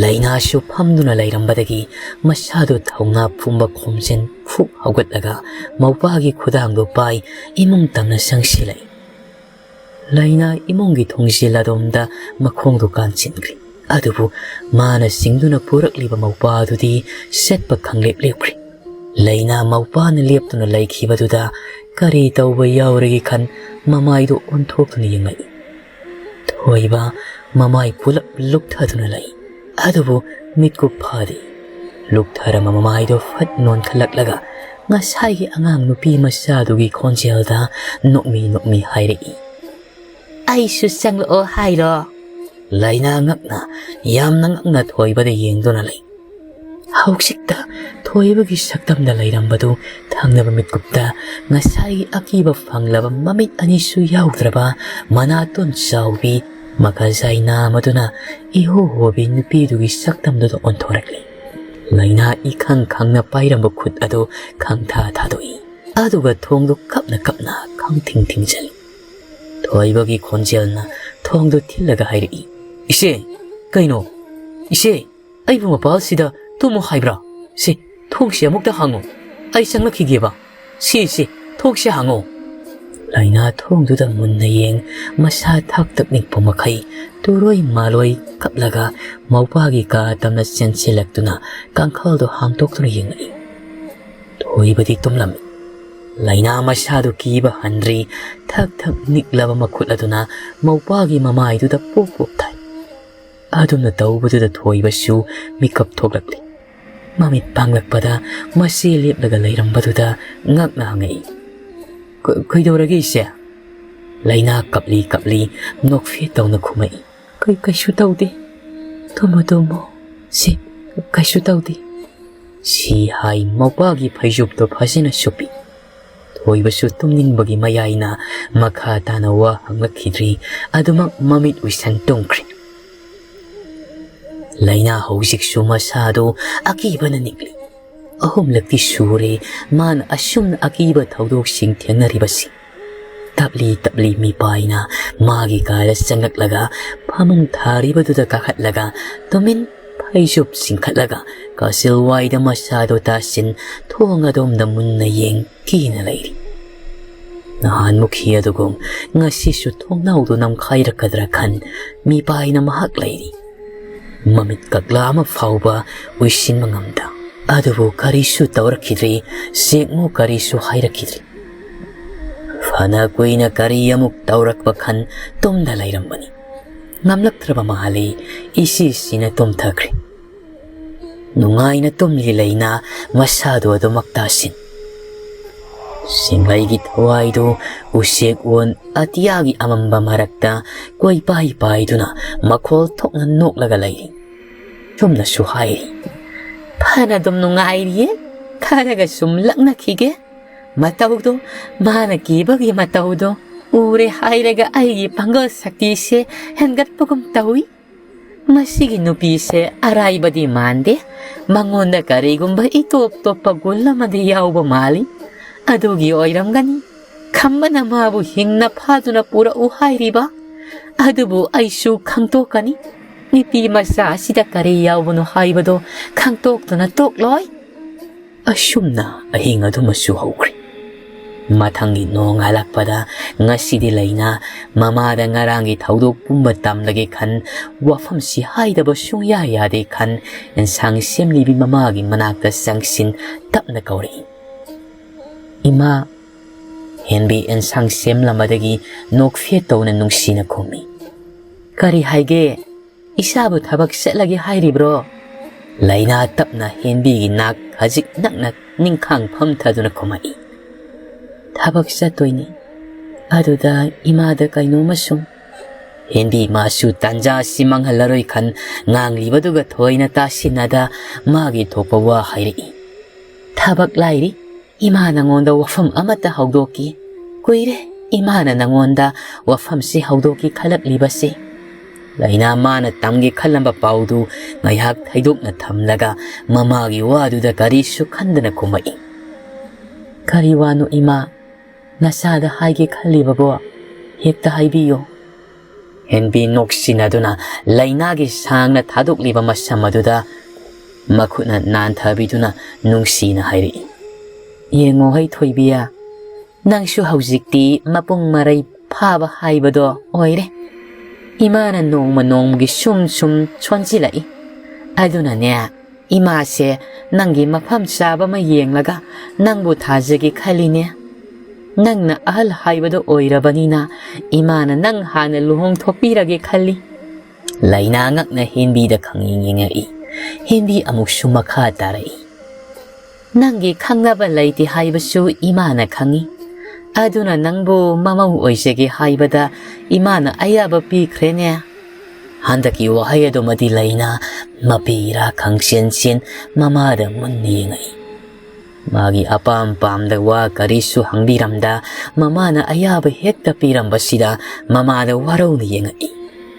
ꯂꯩꯅꯥꯁꯨ ꯐꯝꯗꯨꯅ ꯂꯩꯔꯝꯕꯗꯒꯤ ꯃꯁꯥꯗꯨ ꯊꯧꯅꯥ ꯄꯨꯝꯕ ꯈꯣꯝꯖꯤꯟ ꯐꯨꯛ ꯍꯧꯒꯠꯂꯒ ꯃꯧꯄꯥꯒꯤ ꯈꯨꯗꯥꯡꯗꯨ ꯄꯥꯏ ꯏꯃꯨꯡ ꯇꯝꯅ ꯆꯪꯁꯤꯜꯂꯛꯏ꯫ ꯂꯩꯅꯥ ꯏꯃꯨꯡꯒꯤ ꯊꯣꯡꯖꯤꯜ ꯑꯗꯣꯝꯗ ꯃꯈꯣꯡꯗꯨ ꯀꯥꯟꯁꯤꯟꯈ꯭ꯔꯤ꯫ ꯑꯗꯨꯕꯨ ꯃꯥꯅ ꯆꯤꯡꯗꯨꯅ ꯄꯨꯔꯛꯂꯤꯕ ꯃꯧꯄꯥꯗꯨꯗꯤ ꯆꯠꯄ ꯈꯪꯂꯦꯞ ꯂꯦꯞꯈ꯭ꯔꯤ꯫ ꯂꯩꯅꯥ ꯃꯧꯄꯥꯅ ꯂꯦꯞꯇꯨꯅ ꯂꯩꯈꯤꯕꯗꯨꯗ ꯀꯔꯤ ꯇꯧꯕ ꯌꯥꯎꯔꯒꯦ ꯈꯟ ꯃꯃꯥꯏꯗꯨ ꯑꯣꯟꯊꯣꯛꯇꯨꯅ ꯌꯦꯡꯂꯛꯏ꯫ ꯊꯣꯏꯕ ꯃꯃꯥꯏ ꯄꯨꯂꯞ ꯂꯨꯞꯊꯗꯨꯅ ꯂꯩ꯫ ꯑꯗꯨꯕꯨ ꯃꯤꯠꯀꯨꯞ ꯐꯥꯗꯦ꯫ ꯂꯨꯞꯊꯔꯝꯕ ꯃꯃꯥꯏꯗꯨ ꯐꯠ ꯅꯣꯟꯈꯠꯂꯛꯂꯒ ꯉꯁꯥꯏꯒꯤ ꯑꯉꯥꯡ ꯅꯨꯄꯤ ꯃꯆꯥꯗꯨꯒꯤ ꯈꯣꯟꯖꯦꯜꯗ ꯅꯣꯛꯃꯤ ꯅꯣꯛꯃꯤ ꯍꯥꯏꯔꯛꯏ, "ꯑꯩꯁꯨ ꯆꯪꯂꯛꯑꯣ ꯍꯥꯏꯔꯣ?" ꯂꯩꯅꯥ ꯉꯛꯅ, ꯌꯥꯝꯅ ꯉꯛꯅ ꯊꯣꯏꯕꯗ ꯌꯦꯡꯗꯨꯅ ꯂꯩ꯫ ꯍꯧꯖꯤꯛꯇ ꯊꯣꯏꯕꯒꯤ ꯁꯛꯇꯝꯗ ꯂꯩꯔꯝꯕꯗꯨ ꯊꯪꯅꯕ ꯃꯤꯠꯀꯨꯞꯇ ꯉꯁꯥꯏꯒꯤ ꯑꯀꯤꯕ ꯐꯪꯂꯕ ꯃꯃꯤꯠ ꯑꯅꯤꯁꯨ ꯌꯥꯎꯗ꯭ꯔꯕ ꯃꯅꯥꯇꯣꯟ ꯆꯥꯎꯕꯤ ꯃꯀꯖꯥꯏ ꯅꯥꯝ ꯑꯗꯨꯅ ꯏꯍꯣ ꯍꯣꯕꯤ ꯅꯨꯄꯤꯗꯨꯒꯤ ꯁꯛꯇꯝꯗꯨꯗ ꯑꯣꯟꯊꯣꯔꯛꯂꯤ꯫ ꯂꯩꯅꯥ ꯏꯈꯪ ꯈꯪꯅ ꯄꯥꯏꯔꯝꯕ ꯈꯨꯠ ꯑꯗꯨ ꯈꯪꯊꯥ ꯊꯥꯗꯣꯛꯏ꯫ ꯑꯗꯨꯒ ꯊꯣꯡꯗꯨ ꯀꯞꯅ ꯀꯞꯅ ꯈꯪꯊꯤꯡ ꯊꯤꯡꯖꯤꯜꯂꯤ꯫ ꯊꯣꯏꯕꯒꯤ ꯈꯣꯟꯖꯦꯜꯅ ꯊꯣꯡꯗꯨ ꯊꯤꯜꯂꯒ ꯍꯥꯏꯔꯛꯏ, "ꯏꯆꯦ, ꯀꯩꯅꯣ? ꯏꯆꯦ, ꯑꯩꯕꯨ ꯃꯄꯥꯜꯁꯤꯗ ꯇꯨꯝꯃꯨ ꯍꯥꯏꯕ꯭ꯔꯥ? ꯁꯤ, ꯊꯣꯡꯁꯤ ꯑꯃꯨꯛꯇ ꯍꯥꯡꯉꯨ꯫ ꯑꯩ ꯆꯪꯂꯛꯈꯤꯒꯦꯕ꯫ ꯁꯤ, ꯁꯤ, ꯊꯣꯡꯁꯤ ꯍꯥꯡꯉꯨ꯫" ꯂꯥꯏꯅꯥ ꯊꯣꯡꯗꯨꯗ ꯃꯨꯟꯅ ꯌꯦꯡ, ꯃꯁꯥ ꯊꯥꯛ ꯊꯛ ꯅꯤꯛꯄ ꯃꯈꯩ ꯇꯨꯔꯣꯏ ꯃꯥꯂꯣꯏ ꯀꯞꯂꯒ ꯃꯧꯄꯥꯒꯤ ꯀꯥ ꯇꯝꯅ ꯆꯦꯟꯁꯤꯜꯂꯛꯇꯨꯅ ꯀꯥꯡꯈꯜꯗꯣ ꯍꯥꯡꯗꯣꯛꯇꯨꯅ ꯌꯦꯡꯂꯛꯏ꯫ ꯊꯣꯏꯕꯗꯤ ꯇꯨꯝꯂꯝꯃꯤ꯫ ꯂꯥꯏꯅꯥ ꯃꯁꯥꯗꯨ ꯀꯤꯕ ꯍꯟꯗ꯭ꯔꯤ, ꯊꯛ ꯊꯛ ꯅꯤꯛꯂꯕ ꯃꯈꯨꯠ ꯑꯗꯨꯅ ꯃꯧꯄꯥꯒꯤ ꯃꯃꯥꯏꯗꯨꯗ ꯄꯣꯞ ꯄꯣꯞ ꯊꯥꯏ꯫ ꯑꯗꯨꯝꯅ ꯇꯧꯕꯗꯨꯗ ꯊꯣꯏꯕꯁꯨ ꯃꯤꯀꯞ ꯊꯣꯛꯂꯛꯂꯤ꯫ ꯃꯃꯤꯠ ꯄꯥꯡꯂꯛꯄꯗ ꯃꯆꯦ ꯂꯦꯞꯂꯒ ꯂꯩꯔꯝꯕꯗꯨꯗ ꯉꯛꯅ ꯍꯪꯉꯛꯏ, "ꯀ-, ꯀꯩꯗꯧꯔꯒꯦ, ꯏꯆꯦ?" ꯂꯥꯏꯅꯥ ꯀꯞꯂꯤ ꯀꯞꯂꯤ ꯅꯣꯛꯐꯦꯠ ꯇꯧꯅ ꯈꯨꯝꯃꯛꯏ, "ꯀꯩ-, ꯀꯩꯁꯨ ꯇꯧꯗꯦ꯫ ꯇꯨꯝꯃꯣ, ꯇꯨꯝꯃꯣ꯫ ꯁꯤ, ꯀꯩꯁꯨ ꯇꯧꯗꯦ꯫" ꯁꯤ ꯍꯥꯏ ꯃꯧꯄꯥꯒꯤ ꯐꯩꯖꯨꯞꯇꯣ ꯐꯖꯅ ꯁꯨꯞꯄꯤ꯫ ꯊꯣꯏꯕꯁꯨ ꯇꯨꯝꯅꯤꯡꯕꯒꯤ ꯃꯌꯥꯏꯅ ꯃꯈꯥ ꯇꯥꯅ ꯋꯥ ꯍꯪꯂꯛꯈꯤꯗ꯭ꯔꯤ, ꯑꯗꯨꯃꯛ ꯃꯃꯤꯠ ꯎꯏꯁꯟ ꯇꯨꯝꯈ꯭ꯔꯦ꯫ ꯂꯥꯏꯅꯥ ꯍꯧꯖꯤꯛꯁꯨ ꯃꯁꯥꯗꯨ ꯑꯀꯤꯕꯅ ꯅꯤꯛꯂꯤ꯫ ꯑꯍꯨꯝꯂꯛꯇꯤ ꯁꯨꯔꯦ ꯃꯥꯅ ꯑꯁꯨꯝꯅ ꯑꯀꯤꯕ ꯊꯧꯗꯣꯛꯁꯤꯡ ꯊꯦꯡꯅꯔꯤꯕꯁꯤ꯫ ꯇꯞꯂꯤ ꯇꯞꯂꯤ ꯃꯤꯄꯥꯏꯅ ꯃꯥꯒꯤ ꯀꯥꯗ ꯆꯪꯂꯛꯂꯒ ꯐꯃꯨꯡ ꯊꯥꯔꯤꯕꯗꯨꯗ ꯀꯥꯈꯠꯂꯒ ꯇꯨꯃꯤꯟ ꯐꯩꯖꯨꯞ ꯆꯤꯡꯈꯠꯂꯒ ꯀꯥꯆꯤꯜ ꯋꯥꯏꯗ ꯃꯁꯥꯗꯣ ꯇꯥꯁꯤꯟ, ꯊꯣꯡ ꯑꯗꯣꯝꯗ ꯃꯨꯟꯅ ꯌꯦꯡ ꯀꯤꯅ ꯂꯩꯔꯤ꯫ ꯅꯍꯥꯟꯃꯨꯛꯀꯤ ꯑꯗꯨꯒꯨꯝ ꯉꯁꯤꯁꯨ ꯊꯣꯡꯅꯥꯎꯗꯨ ꯅꯝꯈꯥꯏꯔꯛꯀꯗ꯭ꯔꯥ ꯈꯟ ꯃꯤꯄꯥꯏꯅ ꯃꯍꯥꯛ ꯂꯩꯔꯤ꯫ ꯃꯃꯤꯠ ꯀꯛꯂꯥ ꯑꯃ ꯐꯥꯎꯕ ꯎꯏꯁꯤꯟꯕ ꯉꯝꯗ꯫ ꯑꯗꯨꯕꯨ ꯀꯔꯤꯁꯨ ꯇꯧꯔꯛꯈꯤꯗ꯭ꯔꯤ, ꯆꯦꯛꯃꯨ ꯀꯔꯤꯁꯨ ꯍꯥꯏꯔꯛꯈꯤꯗ꯭ꯔꯤ꯫ ꯐꯅ ꯀꯨꯏꯅ ꯀꯔꯤ ꯑꯃꯨꯛ ꯇꯧꯔꯛꯄ ꯈꯟ ꯇꯨꯝꯗ ꯂꯩꯔꯝꯕꯅꯤ꯫ ꯉꯝꯂꯛꯇ꯭ꯔꯕ ꯃꯥꯜꯂꯤ, ꯏꯁꯤ ꯁꯤꯅ ꯇꯨꯝꯊꯈ꯭ꯔꯦ꯫ ꯅꯨꯡꯉꯥꯏꯅ ꯇꯨꯝꯂꯤ ꯂꯩꯅ ꯃꯁꯥꯗꯨ ꯑꯗꯨꯃꯛ ꯇꯥꯁꯤꯟ꯫ ꯁꯤꯡꯂꯩꯒꯤ ꯊꯋꯥꯏꯗꯨ ꯎꯆꯦꯛ ꯑꯣꯟ ꯑꯇꯤꯌꯥꯒꯤ ꯑꯃꯝꯕ ꯃꯔꯛꯇ ꯀꯣꯏꯄꯥꯏ ꯄꯥꯏꯗꯨꯅ ꯃꯈꯣꯜ ꯊꯣꯛꯅ ꯅꯣꯛꯂꯒ ꯂꯩꯔꯤ꯫ ꯆꯨꯝꯅꯁꯨ ꯍꯥꯏꯔꯤ, "ꯐꯅ ꯑꯗꯨꯝ ꯅꯨꯡꯉꯥꯏꯔꯤꯌꯦ, ꯈꯔꯒ ꯁꯨꯝ ꯂꯛꯅꯈꯤꯒꯦ꯫ ꯃꯇꯧꯗꯣ, ꯃꯥꯅ ꯀꯤꯕꯒꯤ ꯃꯇꯧꯗꯣ ꯎꯔꯦ ꯍꯥꯏꯔꯒ ꯑꯩꯒꯤ ꯄꯥꯡꯒꯜ ꯁꯛꯇꯤꯁꯦ ꯍꯦꯟꯒꯠꯄꯒꯨꯝ ꯇꯧꯏ꯫ ꯃꯁꯤꯒꯤ ꯅꯨꯄꯤꯁꯦ ꯑꯔꯥꯏꯕꯗꯤ ꯃꯥꯟꯗꯦ꯫ ꯃꯉꯣꯟꯗ ꯀꯔꯤꯒꯨꯝꯕ ꯏꯇꯣꯞ ꯇꯣꯞꯄ ꯒꯨꯟ ꯑꯃꯗꯤ ꯌꯥꯎꯕ ꯃꯥꯜꯂꯤ꯫ ꯑꯗꯨꯒꯤ ꯑꯣꯏꯔꯝꯒꯅꯤ ꯈꯝꯕꯅ ꯃꯥꯕꯨ ꯍꯤꯡꯅ ꯐꯥꯗꯨꯅ ꯄꯨꯔꯛꯎ ꯍꯥꯏꯔꯤꯕ꯫ ꯑꯗꯨꯕꯨ ꯑꯩꯁꯨ ꯈꯪꯇꯣꯛꯀꯅꯤ꯫ ꯅꯨꯄꯤ ꯃꯆꯥ ꯑꯁꯤꯗ ꯀꯔꯤ ꯌꯥꯎꯕꯅꯣ ꯍꯥꯏꯕꯗꯣ ꯈꯪꯇꯣꯛꯇꯨꯅ ꯇꯣꯛꯂꯣꯏ꯫" ꯑꯁꯨꯝꯅ ꯑꯍꯤꯡ ꯑꯗꯨꯃꯁꯨ ꯍꯧꯈ꯭ꯔꯦ꯫ ꯃꯊꯪꯒꯤ ꯅꯣꯡꯉꯥꯜꯂꯛꯄꯗ ꯉꯁꯤꯗꯤ ꯂꯩꯅꯥ ꯃꯃꯥꯗ ꯉꯔꯥꯡꯒꯤ ꯊꯧꯗꯣꯛ ꯄꯨꯝꯕ ꯇꯝꯂꯒꯦ ꯈꯟ, ꯋꯥꯐꯝꯁꯤ ꯍꯥꯏꯗꯕ ꯁꯨꯡꯌꯥ ꯌꯥꯗꯦ ꯈꯟ, ꯑꯦꯟꯁꯥꯡ ꯁꯦꯝꯂꯤꯕꯤ ꯃꯃꯥꯒꯤ ꯃꯅꯥꯛꯇ ꯆꯪꯁꯤꯟ ꯇꯞꯅ ꯀꯧꯔꯛꯏ꯫ "ꯏꯃꯥ!" ꯍꯦꯟꯕꯤ ꯑꯦꯟꯁꯥꯡ ꯁꯦꯝꯂꯝꯕꯗꯒꯤ ꯅꯣꯛꯐꯦꯠ ꯇꯧꯅ ꯅꯨꯡꯁꯤꯅ ꯈꯨꯝꯃꯤ꯫ "ꯀꯔꯤ ꯍꯥꯏꯒꯦ? ꯏꯆꯥꯕꯨ ꯊꯕꯛ ꯆꯠꯂꯒꯦ ꯍꯥꯏꯔꯤꯕ꯭ꯔꯣ?" ꯂꯩꯅꯥ ꯇꯞꯅ ꯍꯦꯟꯕꯤꯒꯤ ꯅꯥꯛ ꯈꯖꯤꯛ ꯅꯛꯅ ꯅꯤꯡꯈꯥꯡ ꯐꯝꯊꯗꯨꯅ ꯈꯨꯝꯃꯛꯏ꯫ "ꯊꯕꯛ ꯆꯠꯇꯣꯏꯅꯤ꯫ ꯑꯗꯨꯗ ꯏꯃꯥꯗ ꯀꯩꯅꯣꯝꯃ ꯁꯨꯝ..." ꯍꯦꯟꯕꯤ ꯃꯥꯁꯨ ꯇꯥꯟꯖꯥ ꯑꯁꯤ ꯃꯥꯡꯍꯜꯂꯔꯣꯏ ꯈꯟ ꯉꯥꯡꯂꯤꯕꯗꯨꯒ ꯊꯣꯏꯅ ꯇꯥꯁꯤꯟꯅꯗ ꯃꯥꯒꯤ ꯊꯣꯛꯄ ꯋꯥ ꯍꯥꯏꯔꯛꯏ꯫ "ꯊꯕꯛ ꯂꯥꯏꯔꯤ, ꯏꯃꯥ ꯅꯉꯣꯟꯗ ꯋꯥꯐꯝ ꯑꯃꯠꯇ ꯍꯧꯗꯣꯛꯀꯦ꯫ ꯀꯨꯏꯔꯦ ꯏꯃꯥꯅ ꯅꯉꯣꯟꯗ ꯋꯥꯐꯝꯁꯤ ꯍꯧꯗꯣꯛꯀꯦ ꯈꯜꯂꯛꯂꯤꯕꯁꯦ꯫" ꯂꯩꯅꯥ ꯃꯥꯅ ꯇꯝꯒꯦ ꯈꯜꯂꯝꯕ ꯄꯥꯎꯗꯨ ꯉꯥꯏꯍꯥꯛ ꯊꯩꯗꯣꯛꯅ ꯊꯝꯂꯒ ꯃꯃꯥꯒꯤ ꯋꯥꯗꯨꯗ ꯀꯔꯤꯁꯨ ꯈꯟꯗꯅ ꯈꯨꯝꯃꯛꯏ꯫ "ꯀꯔꯤ ꯋꯥꯅꯣ ꯏꯃꯥ? ꯅꯆꯥꯗ ꯍꯥꯏꯒꯦ ꯈꯜꯂꯤꯕꯕꯣ? ꯍꯦꯛꯇ ꯍꯥꯏꯕꯤꯌꯨ꯫" ꯍꯦꯟꯕꯤ ꯅꯣꯛꯁꯤꯟꯅꯗꯨꯅ ꯂꯩꯅꯥꯒꯤ ꯁꯥꯡꯅ ꯊꯥꯗꯣꯛꯂꯤꯕ ꯃꯁꯝ ꯑꯗꯨꯗ ꯃꯈꯨꯠꯅ ꯅꯥꯟꯊꯕꯤꯗꯨꯅ ꯅꯨꯡꯁꯤꯅ ꯍꯥꯏꯔꯛꯏ꯫ "ꯌꯦꯡꯉꯣ ꯍꯩ ꯊꯣꯏꯕꯤ, ꯅꯪꯁꯨ ꯍꯧꯖꯤꯛꯇꯤ ꯃꯄꯨꯡ ꯃꯔꯩ ꯐꯥꯕ ꯍꯥꯏꯕꯗꯣ ꯑꯣꯏꯔꯦ꯫ ꯏꯃꯥꯅ ꯅꯣꯡꯃ ꯅꯣꯡꯃꯒꯤ ꯁꯨꯝ ꯁꯨꯝ ꯁꯣꯟꯖꯤꯜꯂꯛꯏ꯫ ꯑꯗꯨꯅꯅꯦ, ꯏꯃꯥꯁꯦ ꯅꯪꯒꯤ ꯃꯐꯝ ꯆꯥꯕ ꯑꯃ ꯌꯦꯡꯂꯒ ꯅꯪꯕꯨ ꯊꯥꯖꯒꯦ ꯈꯜꯂꯤꯅꯦ꯫ ꯅꯪꯅ ꯑꯍꯜ ꯍꯥꯏꯕꯗꯣ ꯑꯣꯏꯔꯕꯅꯤꯅ ꯏꯃꯥꯅ ꯅꯪ ꯍꯥꯟꯅ ꯂꯨꯍꯣꯡꯊꯣꯛꯄꯤꯔꯒꯦ ꯈꯜꯂꯤ꯫" ꯂꯩꯅꯥ ꯉꯛꯅ ꯍꯦꯟꯕꯤꯗ ꯈꯪꯌꯦꯡ ꯌꯦꯡꯉꯛꯏ꯫ ꯍꯦꯟꯕꯤ ꯑꯃꯨꯛꯁꯨ ꯃꯈꯥ ꯇꯥꯔꯛꯏ꯫ "ꯅꯪꯒꯤ ꯈꯪꯅꯕ ꯂꯩꯇꯦ ꯍꯥꯏꯕꯁꯨ ꯏꯃꯥꯅ ꯈꯪꯏ꯫ ꯑꯗꯨꯅ ꯅꯪꯕꯨ ꯃꯃꯧ ꯑꯣꯏꯖꯒꯦ ꯍꯥꯏꯕꯗ ꯏꯃꯥꯅ ꯑꯌꯥꯕ ꯄꯤꯈ꯭ꯔꯦꯅꯦ꯫" ꯍꯟꯗꯛꯀꯤ ꯋꯥꯍꯩ ꯑꯗꯨꯃꯗꯤ ꯂꯩꯅꯥ ꯃꯄꯤꯔꯥ ꯈꯪꯆꯦꯟ ꯆꯦꯟ ꯃꯃꯥꯗ ꯃꯨꯟꯅ ꯌꯦꯡꯉꯛꯏ꯫ ꯃꯥꯒꯤ ꯑꯄꯥꯝ ꯄꯥꯝꯗ ꯋꯥ ꯀꯔꯤꯁꯨ ꯍꯪꯕꯤꯔꯝꯗ ꯃꯃꯥꯅ ꯑꯌꯥꯕ ꯍꯦꯛꯇ ꯄꯤꯔꯝꯕꯁꯤꯗ ꯃꯃꯥꯗ ꯋꯥꯔꯧꯅ ꯌꯦꯡꯉꯛꯏ꯫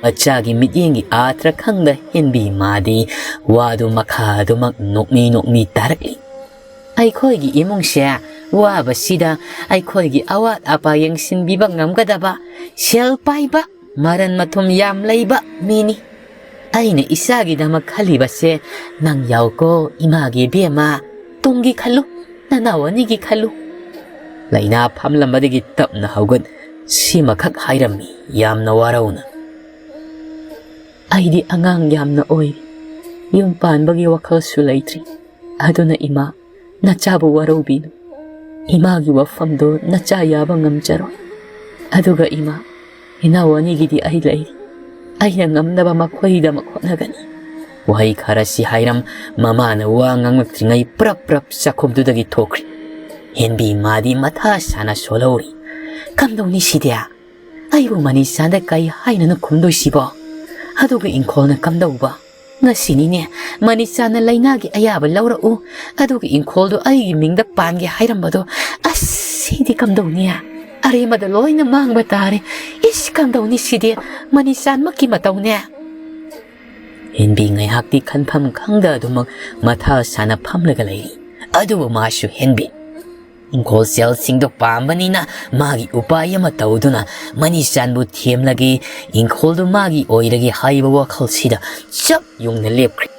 ꯃꯆꯥꯒꯤ ꯃꯤꯠꯌꯦꯡꯒꯤ ꯑꯥꯊ꯭ꯔ ꯈꯪꯗ ꯍꯦꯟꯕꯤ ꯃꯥꯗꯤ ꯋꯥꯗꯨ ꯃꯈꯥ ꯑꯗꯨꯃꯛ ꯅꯣꯛꯃꯤ ꯅꯣꯛꯃꯤ ꯇꯥꯔꯛꯂꯤ꯫ "ꯑꯩꯈꯣꯏꯒꯤ ꯏꯃꯨꯡꯁꯦ ꯋꯥꯕꯁꯤꯗ ꯑꯩꯈꯣꯏꯒꯤ ꯑꯋꯥꯠ ꯑꯄꯥ ꯌꯦꯡꯁꯤꯟꯕꯤꯕ ꯉꯝꯒꯗꯕ ꯁꯦꯜ ꯄꯥꯏꯕ, ꯃꯔꯟ ꯃꯊꯨꯝ ꯌꯥꯝ ꯂꯩꯕ ꯃꯤꯅꯤ꯫ ꯑꯩꯅ ꯏꯆꯥꯒꯤꯗꯃꯛ ꯈꯜꯂꯤꯕꯁꯦ ꯅꯪ ꯌꯥꯎꯀꯣ ꯏꯃꯥꯒꯤ ꯏꯕꯦꯝꯃ꯫ ꯇꯨꯡꯒꯤ ꯈꯜꯂꯨ, ꯅꯅꯥꯎ ꯑꯅꯤꯒꯤ ꯈꯜꯂꯨ꯫" ꯂꯥꯏꯅꯥ ꯐꯝꯂꯝꯕꯗꯒꯤ ꯇꯞꯅ ꯍꯧꯒꯠ, ꯁꯤꯃꯈꯛ ꯍꯥꯏꯔꯝꯃꯤ ꯌꯥꯝꯅ ꯋꯥꯔꯧꯅ꯫ "ꯑꯩꯗꯤ ꯑꯉꯥꯡ ꯌꯥꯝꯅ ꯑꯣꯏ, ꯌꯨꯝ ꯄꯥꯟꯕꯒꯤ ꯋꯥꯈꯜꯁꯨ ꯂꯩꯇ꯭ꯔꯤ꯫ ꯑꯗꯨꯅ ꯏꯃꯥ, ꯅꯆꯥꯕꯨ ꯋꯥꯔꯧꯕꯤꯅꯨ꯫ ꯏꯃꯥꯒꯤ ꯋꯥꯐꯝꯗꯣ ꯅꯆꯥ ꯌꯥꯕ ꯉꯝꯖꯔꯣꯏ꯫ ꯑꯗꯨꯒ ꯏꯃꯥ, ꯏꯅꯥꯎ ꯑꯅꯤꯒꯤꯗꯤ ꯑꯩ ꯂꯩꯔꯤ꯫ ꯑꯩꯅ ꯉꯝꯅꯕ ꯃꯈꯣꯏꯒꯤꯗꯃꯛ ꯍꯣꯠꯅꯒꯅꯤ"꯫ ꯋꯥꯍꯩ ꯈꯔꯁꯤ ꯍꯥꯏꯔꯝ ꯃꯃꯥꯅ ꯋꯥ ꯉꯥꯡꯂꯛꯇ꯭ꯔꯤꯉꯩ ꯄ꯭ꯔꯞ ꯄ꯭ꯔꯞ ꯆꯥꯛꯈꯨꯝꯗꯨꯗꯒꯤ ꯊꯣꯛꯈ꯭ꯔꯦ꯫ ꯍꯦꯟꯕꯤ ꯃꯥꯗꯤ ꯃꯊꯥ ꯁꯥꯅ ꯁꯣꯜꯍꯧꯔꯤ꯫ "ꯀꯝꯗꯧꯅꯤ ꯁꯤꯗꯤ? ꯑꯩꯕꯨ ꯃꯅꯤꯆꯥꯟꯗ ꯀꯩ ꯍꯥꯏꯅꯅꯣ ꯈꯨꯝꯗꯣꯏꯁꯤꯕꯣ? ꯑꯗꯨꯒ ꯏꯪꯈꯣꯜꯅ ꯀꯝꯗꯧꯕ? ꯉꯁꯤꯅꯤꯅꯦ ꯃꯅꯤꯆꯥꯟꯅ ꯂꯥꯏꯅꯥꯒꯤ ꯑꯌꯥꯕ ꯂꯧꯔꯛꯎ, ꯑꯗꯨꯒ ꯏꯪꯈꯣꯜꯗꯣ ꯑꯩꯒꯤ ꯃꯤꯡꯗ ꯄꯥꯟꯒꯦ ꯍꯥꯏꯔꯝꯕꯗꯣ꯫ ꯑꯁ, ꯁꯤꯗꯤ ꯀꯝꯗꯧꯅꯤ? ꯑꯔꯦꯝꯕꯗ ꯂꯣꯏꯅ ꯃꯥꯡꯕ ꯇꯥꯔꯦ꯫ ꯏꯁ, ꯀꯝꯗꯧꯅꯤ ꯁꯤꯗꯤ? ꯃꯅꯤꯆꯥꯟꯃꯛꯀꯤ ꯃꯇꯧꯅꯦ"꯫ ꯍꯦꯟꯕꯤ ꯉꯥꯏꯍꯥꯛꯇꯤ ꯈꯟꯐꯝ ꯈꯪꯗ ꯑꯗꯨꯃꯛ ꯃꯊꯥ ꯁꯥꯅ ꯐꯝꯂꯒ ꯂꯩꯔꯤ꯫ ꯑꯗꯨꯕꯨ ꯃꯥꯁꯨ ꯍꯦꯟꯕꯤ꯫ ꯏꯪꯈꯣꯜ ꯁꯦꯜꯁꯤꯡꯗꯣ ꯄꯥꯝꯕꯅꯤꯅ ꯃꯥꯒꯤ ꯎꯄꯥꯏ ꯑꯃ ꯇꯧꯗꯨꯅ ꯃꯅꯤꯆꯥꯟꯕꯨ ꯊꯦꯝꯂꯒꯦ, ꯏꯪꯈꯣꯜꯗꯨ ꯃꯥꯒꯤ ꯑꯣꯏꯔꯒꯦ ꯍꯥꯏꯕ ꯋꯥꯈꯜꯁꯤꯗ ꯆꯞ ꯌꯨꯡꯅ ꯂꯦꯞꯈ꯭ꯔꯦ꯫